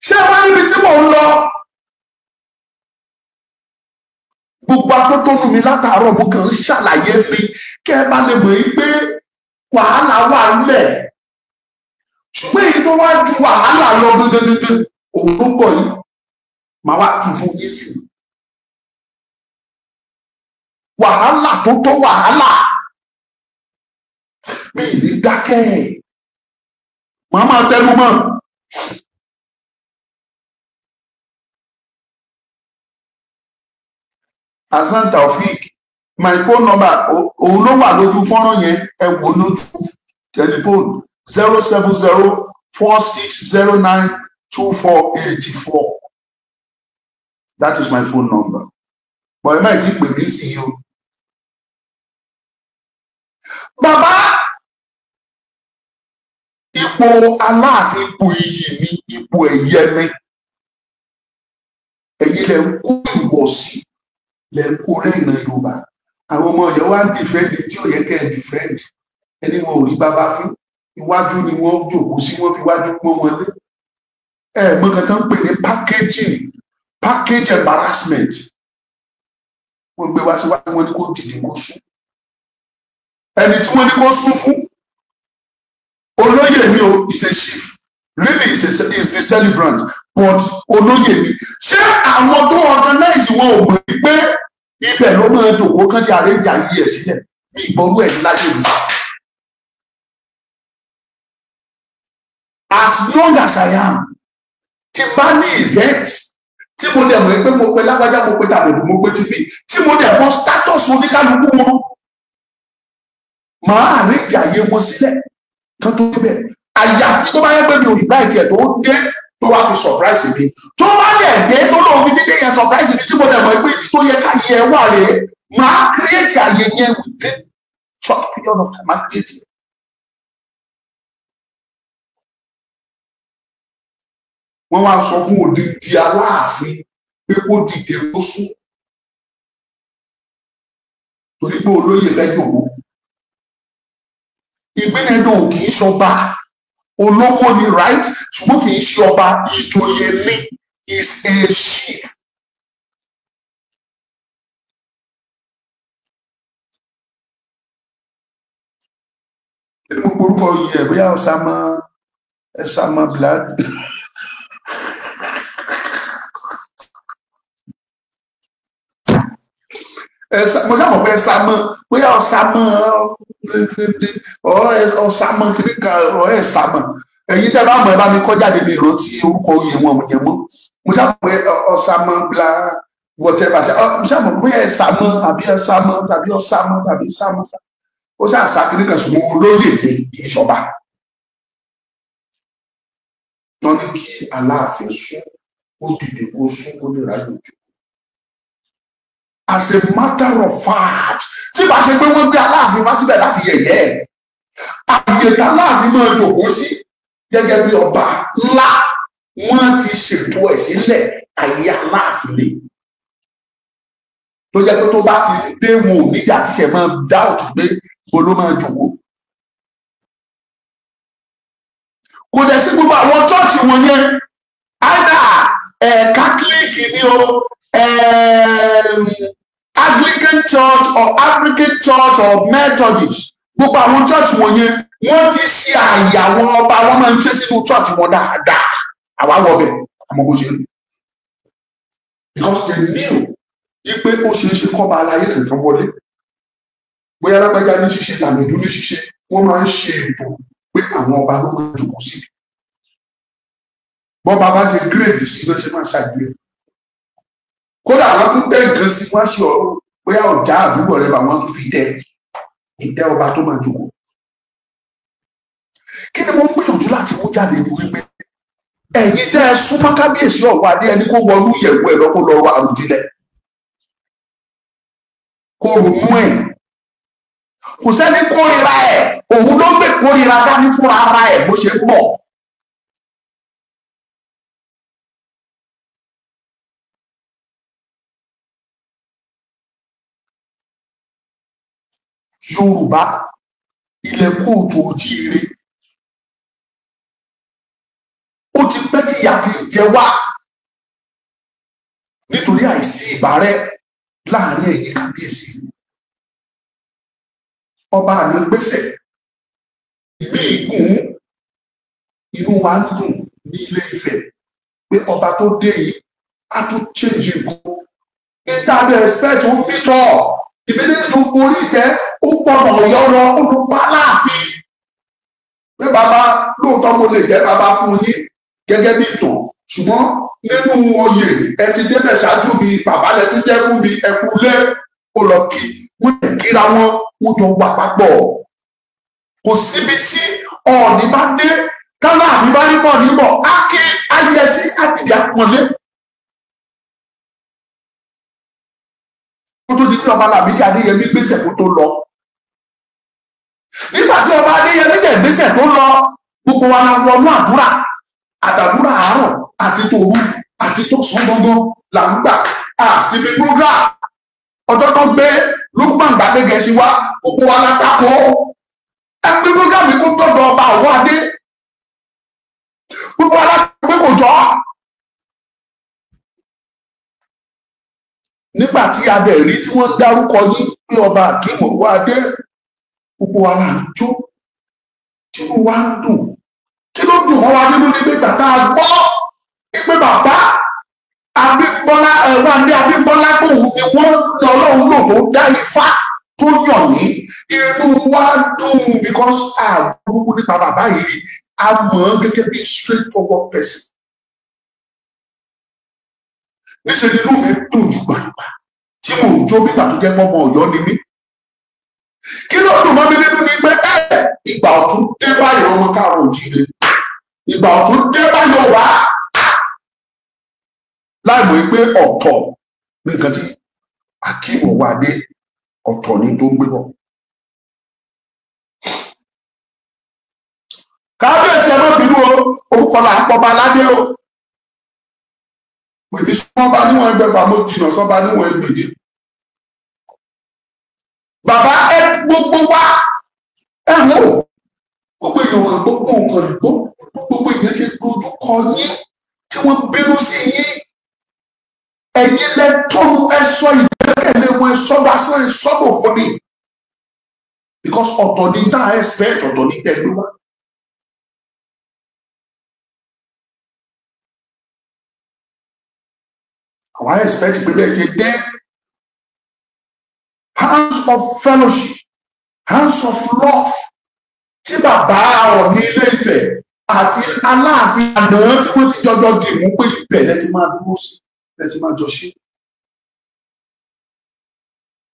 Ṣé wá níbi tí mò ń lọ? Gbogbo atótónu mi látàárọ̀ mo kàn ń ṣàlàyé mi kẹ́ ẹ bá lè mọ̀ yín pé wàhálà wà ńlẹ̀. Ṣùgbọ́n èyí tó wá ju wàhálà lọ gangan òun ló ń bọ̀ yìí, màá wá tu fún yín sí i. Wàhálà tó tó wàhálà, mi ì ní dákẹ́, màá máa tẹnu mọ́. Hasan Taofik, My phone number òun ló wà lójú fọ́nrán yẹn, ẹ wò lójú tẹlifóònù 07046092484. That is my phone number. But ẹ má ti pè mí sí i o. Bàbá, ipò Aláàfin ipò iyì ni, ipò ẹ̀yẹ ni. Ẹ̀yin lẹ ń kó ìwọ̀sí, lẹ ń kó rẹ́ ìran Yorùbá. Àwọn ọmọ Ọ̀yọ́ wá ń defend tí ò yẹ kẹ́ ẹ defend. Ẹni wọn ò rí bàbá fún. Iwájú ni wọ́n jòkó sí, wọ́n fi wájú pọ́n wọn lé. Ẹ mọ̀ kan tó ń pè ní packaging, package embarrassment. Wọ́n gbé wá síwájú, wọ́n ní kó dìde kó sún. Ẹni tí wọ́n ní kó sún fún, olóyè mi o, is a chief. Really is the celebrant, but olóyè mi. Ṣé àwọn tó organize wọn ò mọ̀ pé ibẹ̀ ló máa jòkó kán ti arrange ayé ẹ̀ sílẹ̀ bí ìgbọ́rú ẹ̀ láyé mi? As long as I am, tí bá ní event, tí mo dẹ̀ mọ̀ pé mo pe lágbájá, mo pe tàbẹ̀dù, mo pe tìbí, tí mo dẹ̀ mọ̀ status oníkálukú wọn, màá arrange ayé wọn sílẹ̀ kán tó débẹ̀. Àyàfi tó bá yẹ pé mi ò invite ẹ̀ tó dé tó wá fi surprise mi. Tó bá dẹ̀ dé tó lóun fi dídé yẹn surprise mi, tí mo dẹ̀ mọ̀ pé tó yẹ ká yẹ wà rèé, màá create àyè yẹn within short period of time, màá create it. Wọ́n wá sọ fún odidi Aláàfin pé kó dìde kó sún torí pé olóyè fẹ́ jòkó. Ìgbénidùn kì í ṣọba, olówó ni, right, ṣùgbọ́n kì í ṣe ọba, ìjòyè ni, is a chief. Kí ni mo porúkọ yìí ẹ̀? Bóyá Ọ̀sàmọ́ Ẹ̀sàmọ́ Blad. Mo sábà pé Ẹ̀sàmọ́, bóyá Ọ̀sàmọ́ Ọ̀sàmọ́ kìíní kan, Ẹ̀sàmọ́. Ẹ̀yin tẹ́ bá mọ̀ ẹ bá mi kọ́ jáde, mi ìrántí orúkọ oyè wọn yẹn mọ́. Mo sábà pé Ọ̀sàmọ́ bla whatever. Mo sábà pé Ẹ̀sàmọ́ àbí Ẹ̀sàmọ́ tàbí Ọ̀sàmọ́ tàbí Sàmọ́. Ó ṣàṣà kìíní kan, ṣùgbọ́n olóyè ni ìṣọba. Wọ́n ní kí Aláàfin sún, ó dìde kó sún, kó lè ráyè jù. As a matter of fact, tí bá ṣe pé wọ́n gbé Aláàfin wá síbẹ̀ láti yẹ̀yẹ́ ẹ̀, àyè t'Aláàfin máa jòkó sí gẹ́gẹ́ bí ọba ńlá, wọ́n ti ṣètò ẹ̀ sílẹ̀ àyè Aláàfin lè. Tó jẹ́ pé tó bá ti dé wọn ò nídìí àti ṣe máa doubt pé ló máa jòkó. Kò dẹ̀ sí gbogbo àwọn chọ́ọ̀chì wọn yẹn, either Catholic ni o, Anglican Church or African Church or Methodist, gbogbo àwọn church wọn yẹn wọ́n ti ṣe àyè àwọn ọba, wọn máa ń ṣe sínú church wọn dáadáa. Àwa wọ bẹ̀ àmọ́ bó ṣe rí, because they knew pé ó ṣeé ṣe kọ́ba aláyé kankan wọlé, bóyá lágbájá ní ṣíṣe, tàmẹ̀dú ní ṣíṣe, wọ́n máa ń ṣe ètò pé àwọn ọba ló máa ń jòkó sí. Bọ́ba bá ṣe gírèdì sí ló ṣe máa ṣàgbé. Kódà àwọn tún tẹ nǹkan sí, wọ́n ṣe ọ̀rọ̀ bóyá ọjà àdúgbò rẹ bá wọ́n tún fi tẹ ìtẹ́ ọba tó máa jòkó. Kí ni mo ń gbìyànjú láti mú jáde ní wípé ẹ̀yin tẹ́ ẹ súnmọ́ kábíyèsí Ọ̀wọ́adé, ẹni kó wọnú ìyẹ̀wù ẹ̀ lọ, kó lọ àròjinlẹ̀, kó ronú ẹ̀. Kò sẹ́ni kórìíra ẹ̀, òun ló gbé kórìíra dání fúnra ara ẹ̀ bó ṣe ń bọ̀. Yorùbá, ilẹ̀ kóòtù òjíire, ó ti pẹ́ tí ìyà ti jẹ wá nítorí àìsí ìbárẹ́ láàrin ẹ̀yin kábíyèsí. Ọba àná gbèsè ìmí ìgùn, inú wa ń dùn ní Ilé Ifẹ̀ pé ọba tó dé yìí á tún change nǹkan. Ìtàdé expect ó mítọ̀ ìbílẹ̀ tó borí ìtẹ́, ó gbọ́dọ̀ Ọ̀yọ́ lọ, ó tún pa Aláàfin pé bàbá lóòótọ́ mo lè jẹ́ bàbá fún yín gẹ́gẹ́ bí ìtàn, ṣùgbọ́n nínú oyè ẹ ti débẹ̀ ṣáájú mi, bàbá lẹ tún jẹ́ fún mi, ẹ kú lé. Ó lọ kí wọ́n lè kíra wọn, wọ́n jọ wà papọ̀. Kò síbi tí Ọọ̀ni bá dé tálàfin bá rí bọ̀ níbọ̀ á kí ayẹsí àdìdì àpọ̀nlé. Kó tó di pé ọba Lámídì Adéyẹmí gbèsè kó tó lọ. Nígbà tí ọba Adéyẹmí dẹ̀ gbèsè tó lọ, gbogbo wa la wọnú àdúrà, àtàdúrà àárọ̀ àti tòru àti tọ̀sán gangan là ń gbà àsìmí program. Ọjọ́ tó gbé Lukman Gbadegẹṣin wá, gbogbo wa la tako. Ẹ pé program yìí kó tọ̀dọ̀ ọba Ọ̀wọ́ Adé. Gbogbo wa la tako pé kò jọ. Nígbà tí a bẹ̀ rí tí wọ́n dárúkọ yín pé ọba Akeem Ọ̀wọ́ Adé, gbogbo wa là ń jó, tínú wa ń dùn. Kí ló dùn wọ́n wá nínú ní pé gbàtà gbọ́ pé bàbá Abímbọ́lá Wándé Abímbọ́lá gbòòrò ni wọ́n lọ́lọ́run lò tó dá ifá tó yàn ní. Inú wa dùn because àgbọ̀gbọ̀ nípa bàbá yìí rí, a mọ̀ ọ́n gẹ́gẹ́ bí straight forward person. Níṣẹ́ ni inú mi dùn jù gbàgbà tí mò ń jó nígbà tó jẹ́ pọ́nmọ Ọ̀yọ́ ni mí. Kí ló dùn mọ́ mi nínú ni pé ìgbà ọ̀tún dé báyìí ọmọ káàrọ̀ òjíire, ìgbà ọ̀tún dé báyìí ọ̀wá, láì mọ̀ pé ọ̀tọ̀ ní nǹkan tí Akeem Ọ̀wọ́ Adé ọ̀tọ̀ ni tó ń gbé bọ̀. Kábíyèsí ẹ má bínú o, orúkọ là ń pọba aládé o. Pèmí sọ́ba níwọ̀n ẹgbẹ̀fà, mo jìnnà sọ́ba níwọ̀n ẹgbẹ̀je. Bàbá ẹ gbogbo wa ẹ wò gbogbo èèyàn kan gbogbo nǹkan gbogbo èèyàn ti dojú kọ yín tí wọ́n bínú sí yín. Ẹ̀yin lẹ tọ́nu ẹ sọ ìgbẹ́kẹ̀lé wọn, ẹ sọ dasán, ẹ sọ bòfo ni. Because ọ̀tọ̀ ni tá a expect, ọ̀tọ̀ ni tẹ́ gbé wá. Àwa expect pé bẹ́ẹ̀ ṣe dé. Hands of fellowship, hands of love tí bàbá Ọọ̀ni Ilé Ifẹ̀ àti Aláàfin àná tí wọ́n ti jọjọ dì mú pé ibẹ̀ lẹ ti máa dúró sí, lẹ ti máa jọ ṣe.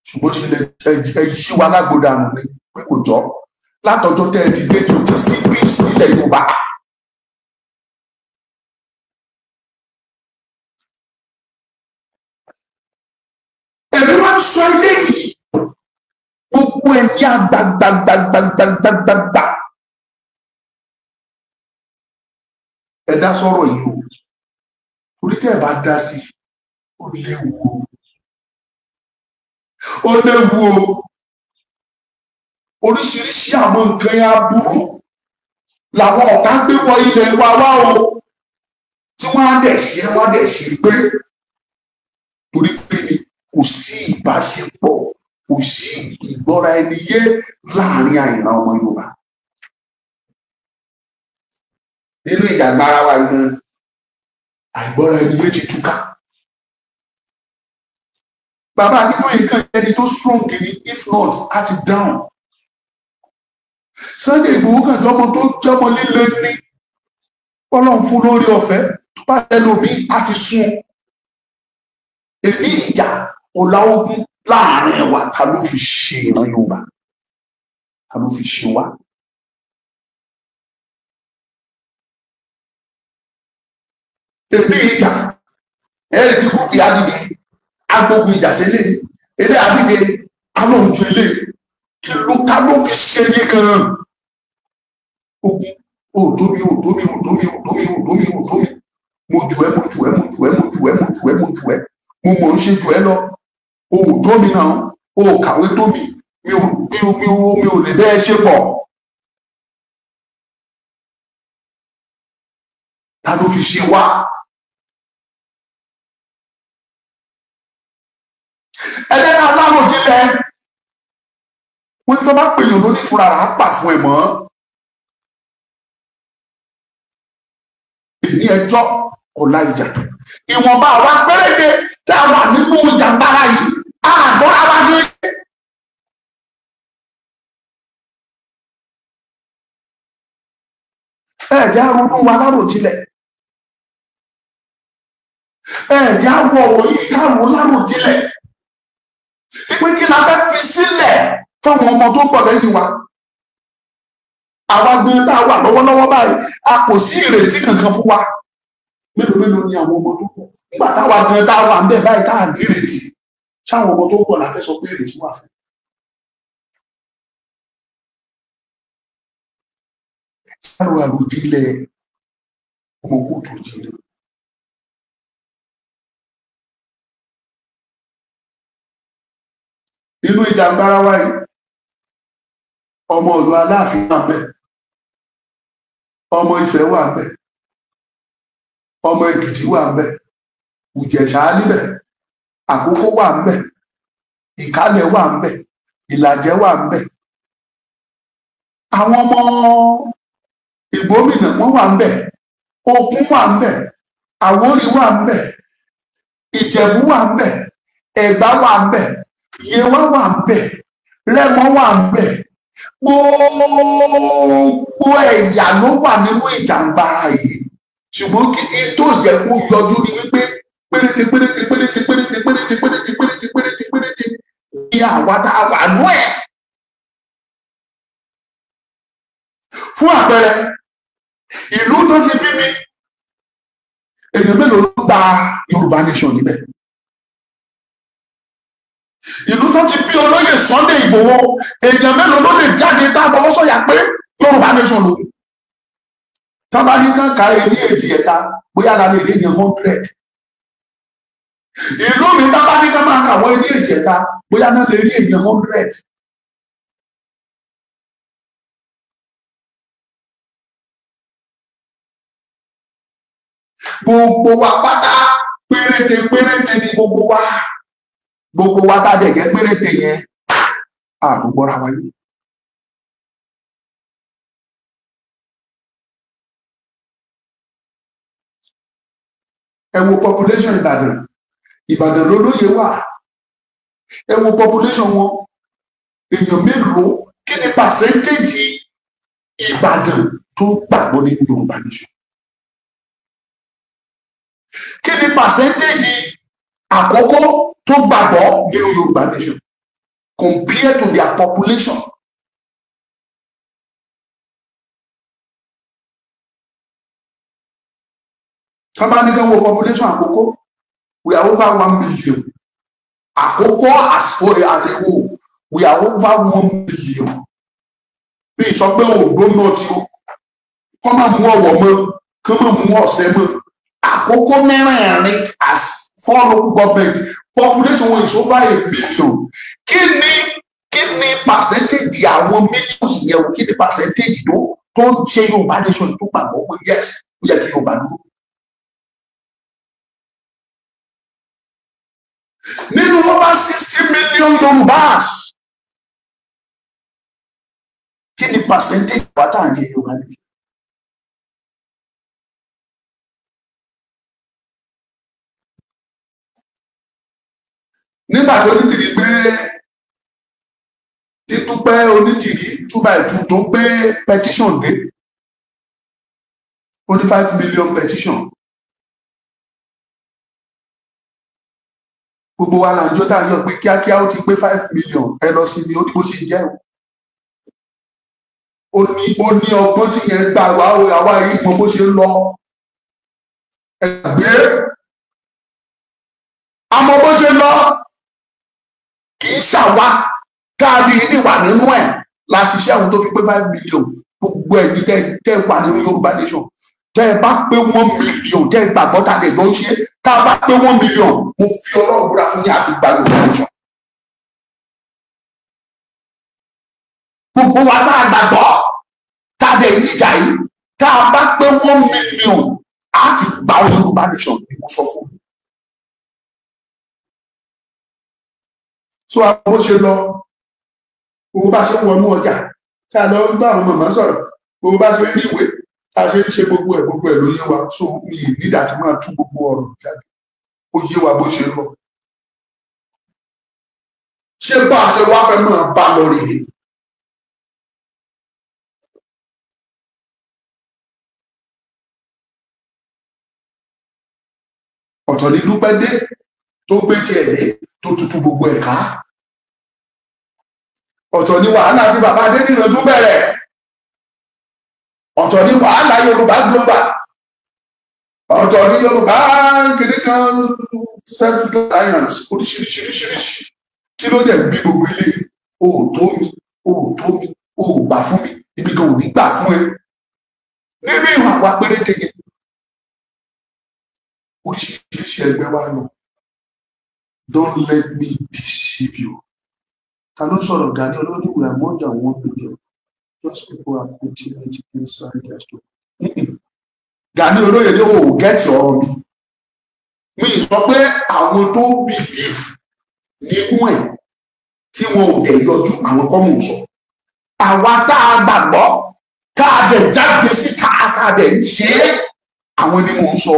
Ṣùgbọ́n ṣe lẹ ẹ yí wa lágbódànù ni pé kò jọ. Látọjọ́ tẹ́ ẹ ti dé ní o ti sí peace nílẹ̀ Yorùbá. Ẹ̀mí wá ń sọ eléyìí, gbogbo ẹ̀yin àgbàgbàgbàgbàgbàgbà ẹ dá sọ̀rọ̀ yìí o, torí tẹ́ ẹ bá dá sí ó léwu o, ó léwu o. Oríṣiríṣi àwọn nǹkan yẹn aburú làwọn ọ̀tá gbé wọ ilẹ̀ wa wá o, tí wọ́n á dẹ̀ ṣe, wọ́n á dẹ̀ ṣe pé torí pé ni kò sí ìbáṣepọ̀, kò sí ìgbọ́ra ẹni yé láàrin àìràn ọmọ Yorùbá. Nínú ìjàgbára wa gan, àìgbọ́ra ẹni yé ti túká. Bàbá Akíntóyè kan ẹni tó strong ni, if not, á ti down. Sunday Igboho kan jọmọ tó jọmọ líle ní Ọlọ́run fún lórí ọ̀fẹ́, tó bá tẹlómi á ti sún. Èmi ìjà ọ̀la ogun láàrin wa, ta ló fi ṣe ìran Yorùbá? Ta ló fi ṣe wá? Èmi ìjà ẹ̀rí ti gúrúùpù adìde agbógun ìjà sílé ilé adìde alóhùn ju ilé kí ló ta ló fi ṣe ní gan-an? Ogun òtómi òtómi òtómi òtómi òtómi òtómi mo jù ẹ́ mo jù ẹ́ mo jù ẹ́ mo jù ẹ́ mo jù ẹ́ mo jù ẹ́ mo mọ̀ ń ṣe jù ẹ́ lọ. O ò tó mi náà, o ò kàwé tó mi, mi ò lè bẹ́ẹ̀ ṣe pọ̀. Ta ló fi ṣe wá? Ẹ jẹ́ ká láròjinlẹ̀. Wọ́n ní tó bá pèèyàn lóní fúnra rà á pà fún ẹ mọ́. Èní ẹjọ́ ọ̀la ìjà. Ìwọ̀nba àwa péréte tá a wà nínú ìjàmbára yìí, àgbọ̀ra wa ní. Ẹ jẹ́ á ronú wa láròjinlẹ̀. Ẹ jẹ́ á wo ọ̀rọ̀ yìí ká rò láròjinlẹ̀. Pé kí la fẹ́ fi sílẹ̀ fáwọn ọmọ tó ń bọ̀ lẹ́yìn wa? Àwa gan tá a wà lọ́wọ́lọ́wọ́ báyìí, a kò sí ìrètí kankan fún wa. Mélòó mélòó ni àwọn ọmọ tó pọ̀ nígbà táwa gan tá a wà ń bẹ̀ báyìí tá a ní ìrètí, ṣáwọn ọmọ tó pọ̀ la fẹ́ sọ pé ìrètí wà fún? Ṣáàrò àròjinlẹ̀ ọmọ kóòtù òjìrè. Nínú ìjàngbara wa yìí, ọmọ Ọ̀yọ́ Aláàfin wà ńbẹ̀, ọmọ Ifẹ̀ wà ńbẹ̀, ọmọ Èkìtì wà ńbẹ̀, Ìjẹ̀ṣà níbẹ̀, Àkókó wà ńbẹ̀, Ìkálẹ̀ wà ńbẹ̀, Ìlàjẹ wà ńbẹ̀, àwọn ọmọ Ìgbómìnà wọn wà ńbẹ̀, Ògùn wà ńbẹ̀, Àwórì wà ńbẹ̀, Ìjẹ̀bú wà ńbẹ̀, Ẹ̀gbá wà ńbẹ̀, Yewa wà ńbẹ̀, Rẹ́mọ wà ńbẹ̀. Gbogbo ẹ̀yà ló wà nínú ìjàngbara yìí. Ṣùgbọ́n kí n tó jẹ́ kó yọjú ni wípé péréte péréte péréte péréte péréte péréte péréte péréte péréte ní àwa tá a wà nú ẹ̀. Fún àpẹẹrẹ, ìlú tó ti bí mi, èèyàn mélòó ló gba Yorùbá nation níbẹ̀? Ìlú tó ti bí olóyè Sunday Ìgbòho, èèyàn mélòó ló lè jáde tá a fọwọ́ sọ̀yà pé Yorùbá nation ló? Tábà ní kàn ká ní èjì ẹ̀ta, bóyá la lè rí èèyàn 100. Ìlú mi tábà ní kàn máa kà wọ́n ní èjì ẹ̀ta, bóyá náà lè rí èèyàn 100. Gbogbo wa pátá péréte péréte ni gbogbo wa. Gbogbo wa tá a dẹ̀ jẹ́ péréte yẹn, a tún gbọ́ra wa yé. Ẹ wo population Ìbàdàn, Ìbàdàn lólóye wà. Ẹ wo population wọn, èèyàn mélòó, kí ni percentage Ìbàdàn tó gbàgbọ́ nínú Yorùbá nation? Kí ni percentage Àkókó tó gbàgbọ́ nínú Yorùbá nation compared to their population? Tá bá ní kán wo population Àkókó, we are over 1 million. Àkókó as a whole, we are over 1 million. Bí sọ pé Oǹdó náà tí ó kọ́ máa mú Ọ̀wọ̀ mọ́, kọ́ máa mú Ọ̀sẹ̀ mọ́. Àkókó mẹ́rẹ̀ẹ̀rin as 4 local government population wọn is over 1 million. Kí ni percentage àwọn millions yẹn o? Kí ni percentage tó ń ṣe Yorùbá nation tó gbàgbọ́ pé yes, ó yẹ kí Yorùbá dúró? Nínú over 60 million Yorùbás, kí ni percentage wa tá à ń ṣe Yorùbá nation? Nígbà tó Onítìrí gbé Títúpẹ́ Onítìrí 2x2 tó gbé petition dé, ó ní 5 million petition. Gbogbo wa là ń jó tá a yọ pé kíákíá ó ti pé 5 million, ẹ lọ sí mi, ó ní bó ṣe jẹ́ o. Ó ní ọgbọ́n tí yẹn gbà wá, àwa yìí mọ bó ṣe ń lọ. Ẹ gbé àmọ́ bó ṣe lọ, kì í ṣàwa káàdì ìwà nínú ẹ̀ la ṣiṣẹ́ àwọn tó fi pé 5 million. Gbogbo ẹ̀yin tẹ́ wà nínú Yorùbá nation, tẹ́ ẹ bá pé 1 million, tẹ́ ẹ gbàgbọ́ ta lè lọ ṣe, tá a bá pé 1 million, mo fi Ọlọ́run búra fún yín àti gba Yorùbá nation. Gbogbo wa tá a gbàgbọ́ tá a dẹ̀ ń jíjà yìí, tá a bá pé 1 million, á ti gba Yorùbá nation ni mo sọ fún mi. So àwọn bó ṣe lọ, gbogbo bá ṣe ń wọnú ọjà tá a lọ ń bá àwọn màmá sọ̀rọ̀, gbogbo bá ṣe ń rí ìwé tá a ṣe ń ṣe gbogbo ẹ̀ ló yé wa. So mi ì nídàá tí máa tú gbogbo ọ̀rọ̀ jáde, ó yé wa bó ṣe lọ. Ṣé bá a ṣe wá fẹ́ máa bá lọ rèé? Ọ̀tọ̀ ní Dúpẹ́ dé tó gbé tiẹ̀ dé tó tutù gbogbo ẹ̀ ká. Ọ̀tọ̀ ni wàhálà tí bàbá Adéníran tún bẹ̀rẹ̀. Ọ̀tọ̀ ni wàhálà Yorùbá Global. Ọ̀tọ̀ ni Yorùbá kìnìún kan self-reliance oríṣiríṣiríṣiríṣi. Kí ló dẹ̀ bí gbogbo ilé? O ò tó mi, o ò tó mi, o ò gbà fún mi, èmi gan ò ní gbà fún ẹ. Nínú ìwọ̀n àwa péréte yẹn, oríṣiríṣi ẹgbẹ́ wa lọ. Don't let me deceive you. Ta ló sọ̀rọ̀? Gani Olóyè, we are more than 1 million. Just people are putting it inside their story. Gani Olóyè ní o gẹ́tì ọ̀rọ̀ mi. Mi sọ pé àwọn tó believe nínú ẹ̀ tí wọn ò dẹ̀ yọjú àwọn kọ́ mò ń sọ. Àwa tá a gbàgbọ́ tá a dẹ̀ jáde síta tá a dẹ̀ ń ṣe é àwọn ni mò ń sọ.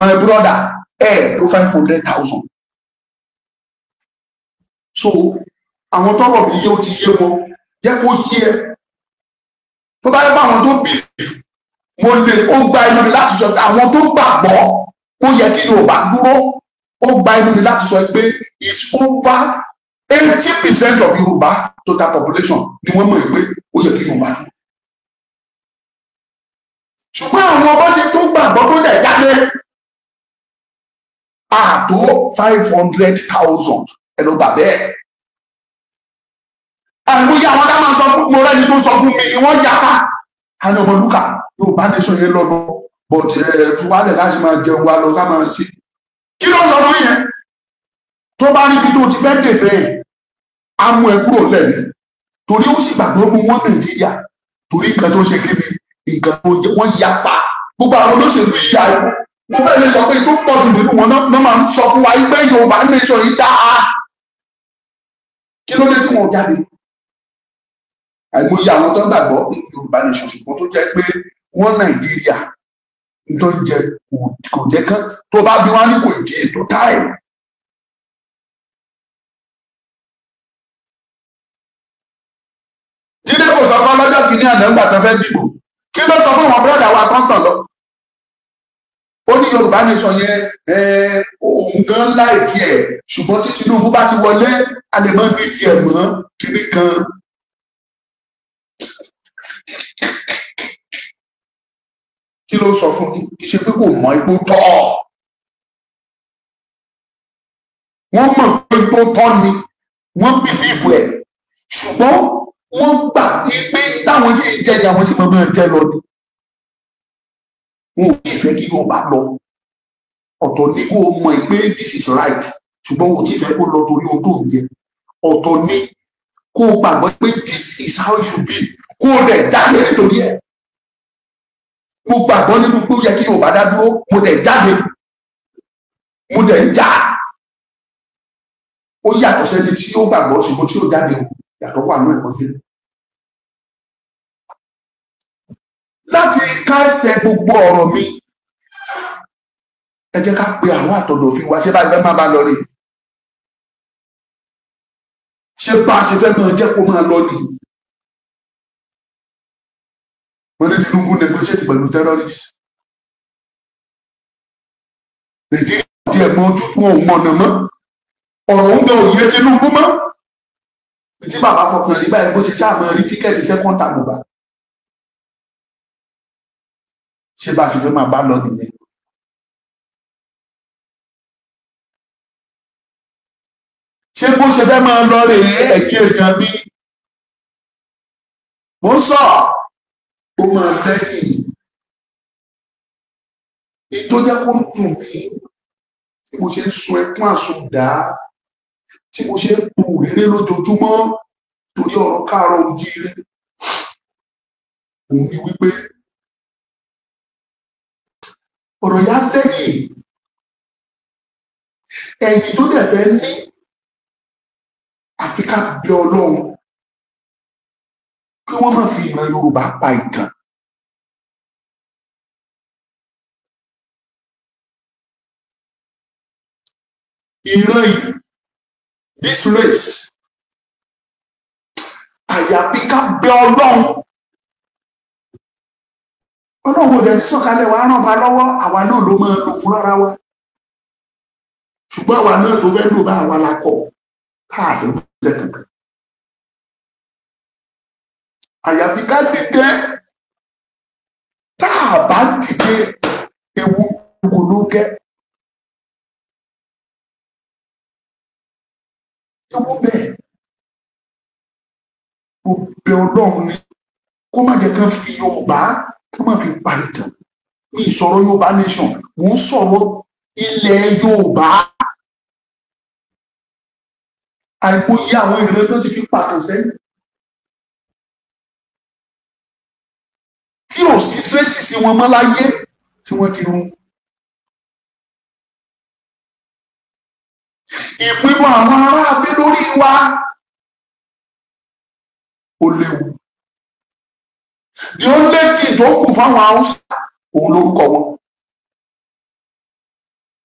My brother, ẹ tó 500,000. So àwọn tọ́rọ̀ mi yé ó ti yé wọn, jẹ́ kó yé ẹ. Tó bá yẹ pé àwọn tó believe, mo lè ó gba inú mi láti sọ pé àwọn tó gbàgbọ́ ó yẹ kí Yorùbá dúró, ó gba inú mi láti sọ pé it's over 80% of Yorùbá total population ni wọ́n mọ̀ pé ó yẹ kí Yorùbá dúró. Ṣùgbọ́n àwọn ọmọ ṣe tó gbàgbọ́ tó dẹ̀ jáde àtó 500,000 ẹ ló bà bẹ́ẹ̀. Àìmọye àwọn tá máa sọ fún mo rẹ́ni tó sọ fún mi wọ́n yapa. Àní Ọmọlúkà Yorùbá nation yẹn lọ́dọ̀ but ẹ fún wa lẹ̀ ká sì máa jẹun wa lọ ká máa ṣe. Kí ló sọ fún yẹn? Tó bá rí bí tó ti fẹ́ dèbè ẹ̀ á mú ẹ kúrò lẹ́nu. Torí ó sì gbàgbọ́ mú wọn Nàìjíríà torí nǹkan tó ṣe kí ni nǹkan tó wọ́n yapa. Gbogbo àwọn olóṣèlú ìyá ẹ̀ mo fẹ́ lè sọ pé tó pọ̀ jù nínú wọn náà máa ń sọ fún wa pé Yorùbá nation yìí dáa. Kí ló dé tí wọn ò jáde? Àìmọye àwọn tó ń gbàgbọ́ nínú Yorùbá nation ṣùgbọ́n tó jẹ́ pé wọ́n Nàìjíríà tó ń jẹ kò jẹ́ kán tó bá bí wọ́n ní kò tí ì tó táì. Jídé kò sọ fún ọlọ́jọ́ kìíní àná ńgbà tó fẹ́ dìbò. Kí ló sọ fún àwọn bírọ̀dà wa tó ń tàn lọ? Ó ní Yorùbá nation yẹn òun gan láìkí ẹ̀ ṣùgbọ́n tí Tinubu bá ti wọlé a lè mọ ní tiẹ̀ mọ́ kíní kan. Kí ló sọ fún mi? Kì í ṣe pé kò mọ ipò tọ́. Wọ́n mọ̀ pé tó tọ́ ni wọ́n bìlíìfù ẹ̀ ṣùgbọ́n wọ́n gbà pé táwọn ṣe ń jẹjà wọ́n sì máa jẹ lọ ni. Wọn ò tí ì fẹ́ kí Yorùbá lọ. Ọ̀tọ̀ ni kó mọ̀ pé this is right ṣùgbọ́n wọn ò tí ì fẹ́ kó lọ torí ohun tó ń jẹ. Ọ̀tọ̀ ni kó gbàgbọ́ pé this is how it should be kó dẹ̀ jáde nítorí ẹ̀. Mo gbàgbọ́ nínú pé ó yẹ kí Yorùbá dá dúró, mo dẹ̀ jáde, mo dẹ̀ ń jà. Ó yàtọ̀ sẹ́ni tí yóò gbàgbọ́ ṣùgbọ́n tí yóò jáde o, yàtọ̀ wà nínú ẹ̀kọ́ sílẹ̀. Láti kásẹ̀ gbogbo ọ̀rọ̀ mi, ẹ jẹ́ ká pe àwọn àtọ̀dọ̀ fi wá ṣé bá fẹ́ máa bá lọ rè. Ṣé bá a ṣe fẹ́ máa jẹ́ kó máa lọ nìyí? Wọ́n ní Tinubu negotiate pẹ̀lú terrorist. Nàìjíríà ti ẹ̀ mọ ojú wọn ò mọ̀nà mọ́. Ọ̀rọ̀ ń bẹ òye Tinubu mọ́. Tí bàbá fọkàn nígbà yẹn bó ṣe ṣáà máa rí tíkẹ́ẹ̀tì second term gbà. Ṣé bá a ṣe fẹ́ máa bá lọ nìyẹn? Ṣé bó ṣe fẹ́ máa lọ rèé ẹ̀kí èèyàn mi? Mo ń sọ. Ó máa lẹ́yìn tó jẹ́ kó dùn mí tí mo ṣe ń sun ẹkún àsundà tí mo ṣe ń po òréré lójoojúmọ́ torí ọ̀rọ̀ káàárọ̀ ojíire òun ni wípé ọ̀rọ̀ yá lẹ́yìn ẹ̀yìn tó dẹ̀ fẹ́ ní àfi ká bẹ Ọlọ́run kí wọ́n má fi ìran Yorùbá pa ìtàn. Ìran yìí, this race, àyàfi ká bẹ Ọlọ́run. Ọlọ́run ò dẹ̀ ní sọ̀kalẹ̀ wa ràn bá lọ́wọ́, àwa náà ló máa lò fún rárá wa. Ṣùgbọ́n àwa náà ló fẹ́ lò bá àwa la kọ̀ káàfin gbèsè kankan. Àyàfi ká dìde. Tá a bá dìde, ewu kò ló gẹ́. Ewu bẹ́ẹ̀. Mo bẹ̀ Ọlọ́run ni kó má jẹ́ kán fi Yorùbá kó má fi parí tán. Mi sọ̀rọ̀ Yorùbá nation, mò ń sọ̀rọ̀ ilẹ̀ Yorùbá. Àìmọye àwọn ìran tó ti fi pàtàn sẹ́yìn. Tí ò sí tracy sí wọn mọ́ láyé tí wọ́n ti run. Ìpinnu àwọn aráabí lórí wa ó léwu. The only thing tó kù fáwọn Haúsá òun lórúkọ wọn.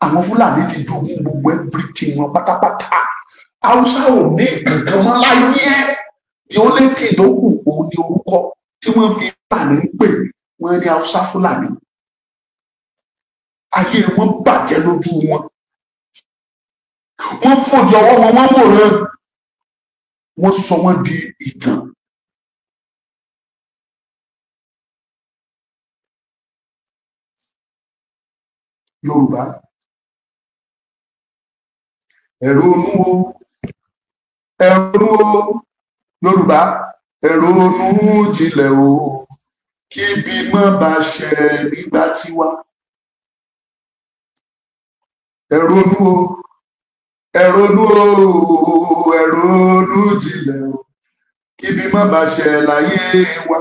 Àwọn Fúlàní ti jogún gbogbo everything wọn pátápátá. Haúsá ò ní kankan mọ́ láyé. The only thing tó kù òun ni orúkọ tí wọ́n fi Fúlàní ń pè wọ́n ní Haúsá Fúlàní. Ayé wọn bàjẹ́ lójú wọn. Wọ́n fòdì ọwọ́ wọn, wọ́n wòran. Wọ́n sọ wọ́n di ìtàn. Yorùbá, ẹ ronú o, ẹ ronú o, Yorùbá, ẹ ronú jinlẹ̀ o, kí ibi má bá ṣe nígbà tiwa. Ẹ ronú o, ẹ ronú o, ẹ ronú jinlẹ̀ o, kí ibi má bá ṣe láyé wa,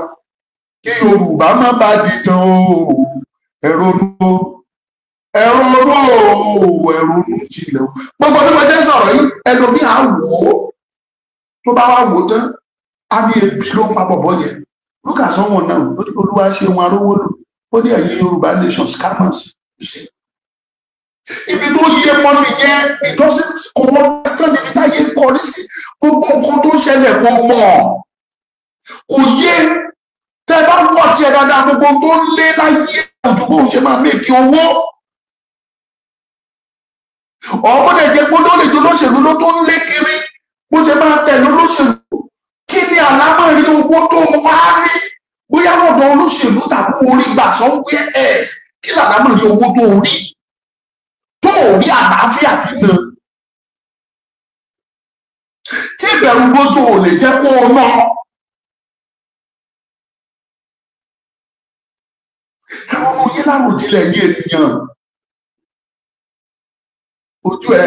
kí Yorùbá má bá dìtàn o, ẹ ronú o, ẹ ronú o, ẹ ronú jinlẹ̀ o. Gbogbo bí mo ṣe ń sọ̀rọ̀ yìí, ẹlòmíì á wò ó, tó bá wá wò ó tán, á ní ebi ló ń pa bọ̀bọ̀ yẹn. Look at someone now, Olúwa ṣe wọn arówó lò, ó ní ẹ̀yin Yorùbá nation scammers. You see? Ibi tó yé mọ́ nìyẹn, it doesn't kò understand ibi táyé ń kọrí sí, gbogbo nǹkan tó ń ṣẹlẹ̀ kò mọ̀, kò yé. Tẹ́ bá wọ̀ tiẹ̀ dáadáa, gbogbo tó ń lé láyé ojú bóun ṣe máa méèkì owó. Ọmọdé jẹ pé lórí tó lóṣèlú ló tó ń lé kiri, bó ṣe máa tẹ̀lé olóṣèlú. Kí ni àlámọ̀rí owó tó wá rí? Bóyá lọ́dọ̀ olóṣèlú tàbí orí gbà somewhere else, kí làlámọ̀rí owó tó rí? Tó rí àlàáfíà fi nà. Tí ìbẹ̀rù gbójú ò lè jẹ́ kó o ná. Ẹ ronú yín láròjinlẹ̀ ní ènìyàn. Ojú ẹ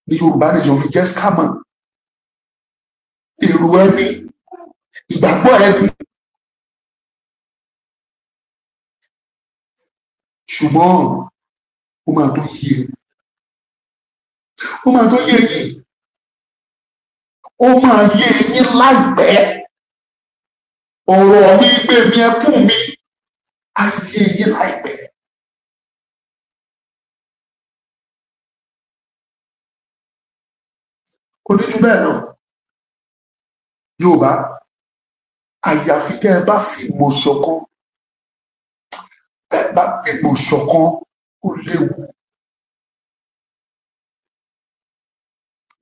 ní Yorùbá nation fi jẹ́ scammer. Èrò ẹni, ìgbàgbọ́ ẹni. Ṣùgbọ́n ó máa tó yé ẹ. Ó máa tó yé yín. Ó máa yé yín láìpẹ́. Ọ̀rọ̀ mi gbé mi ẹkún mi. Á yé yín láìpẹ́. Kò ní ju bẹ́ẹ̀ náà. Yorùbá, àyàfi tẹ́ ẹ bá fìmọ̀ ṣọ̀kan, ẹ bá fìmọ̀ ṣọ̀kan, ó léwu.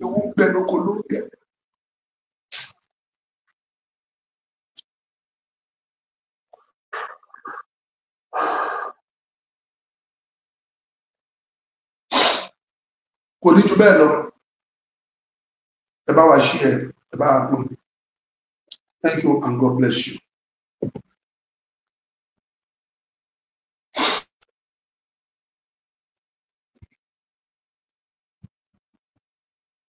Ewu ń bẹ lóko lórí ẹ. Kò ní ju bẹ́ẹ̀ lọ. Ẹ bá wa share, ẹ bá wa pín. Thank you and God bless you.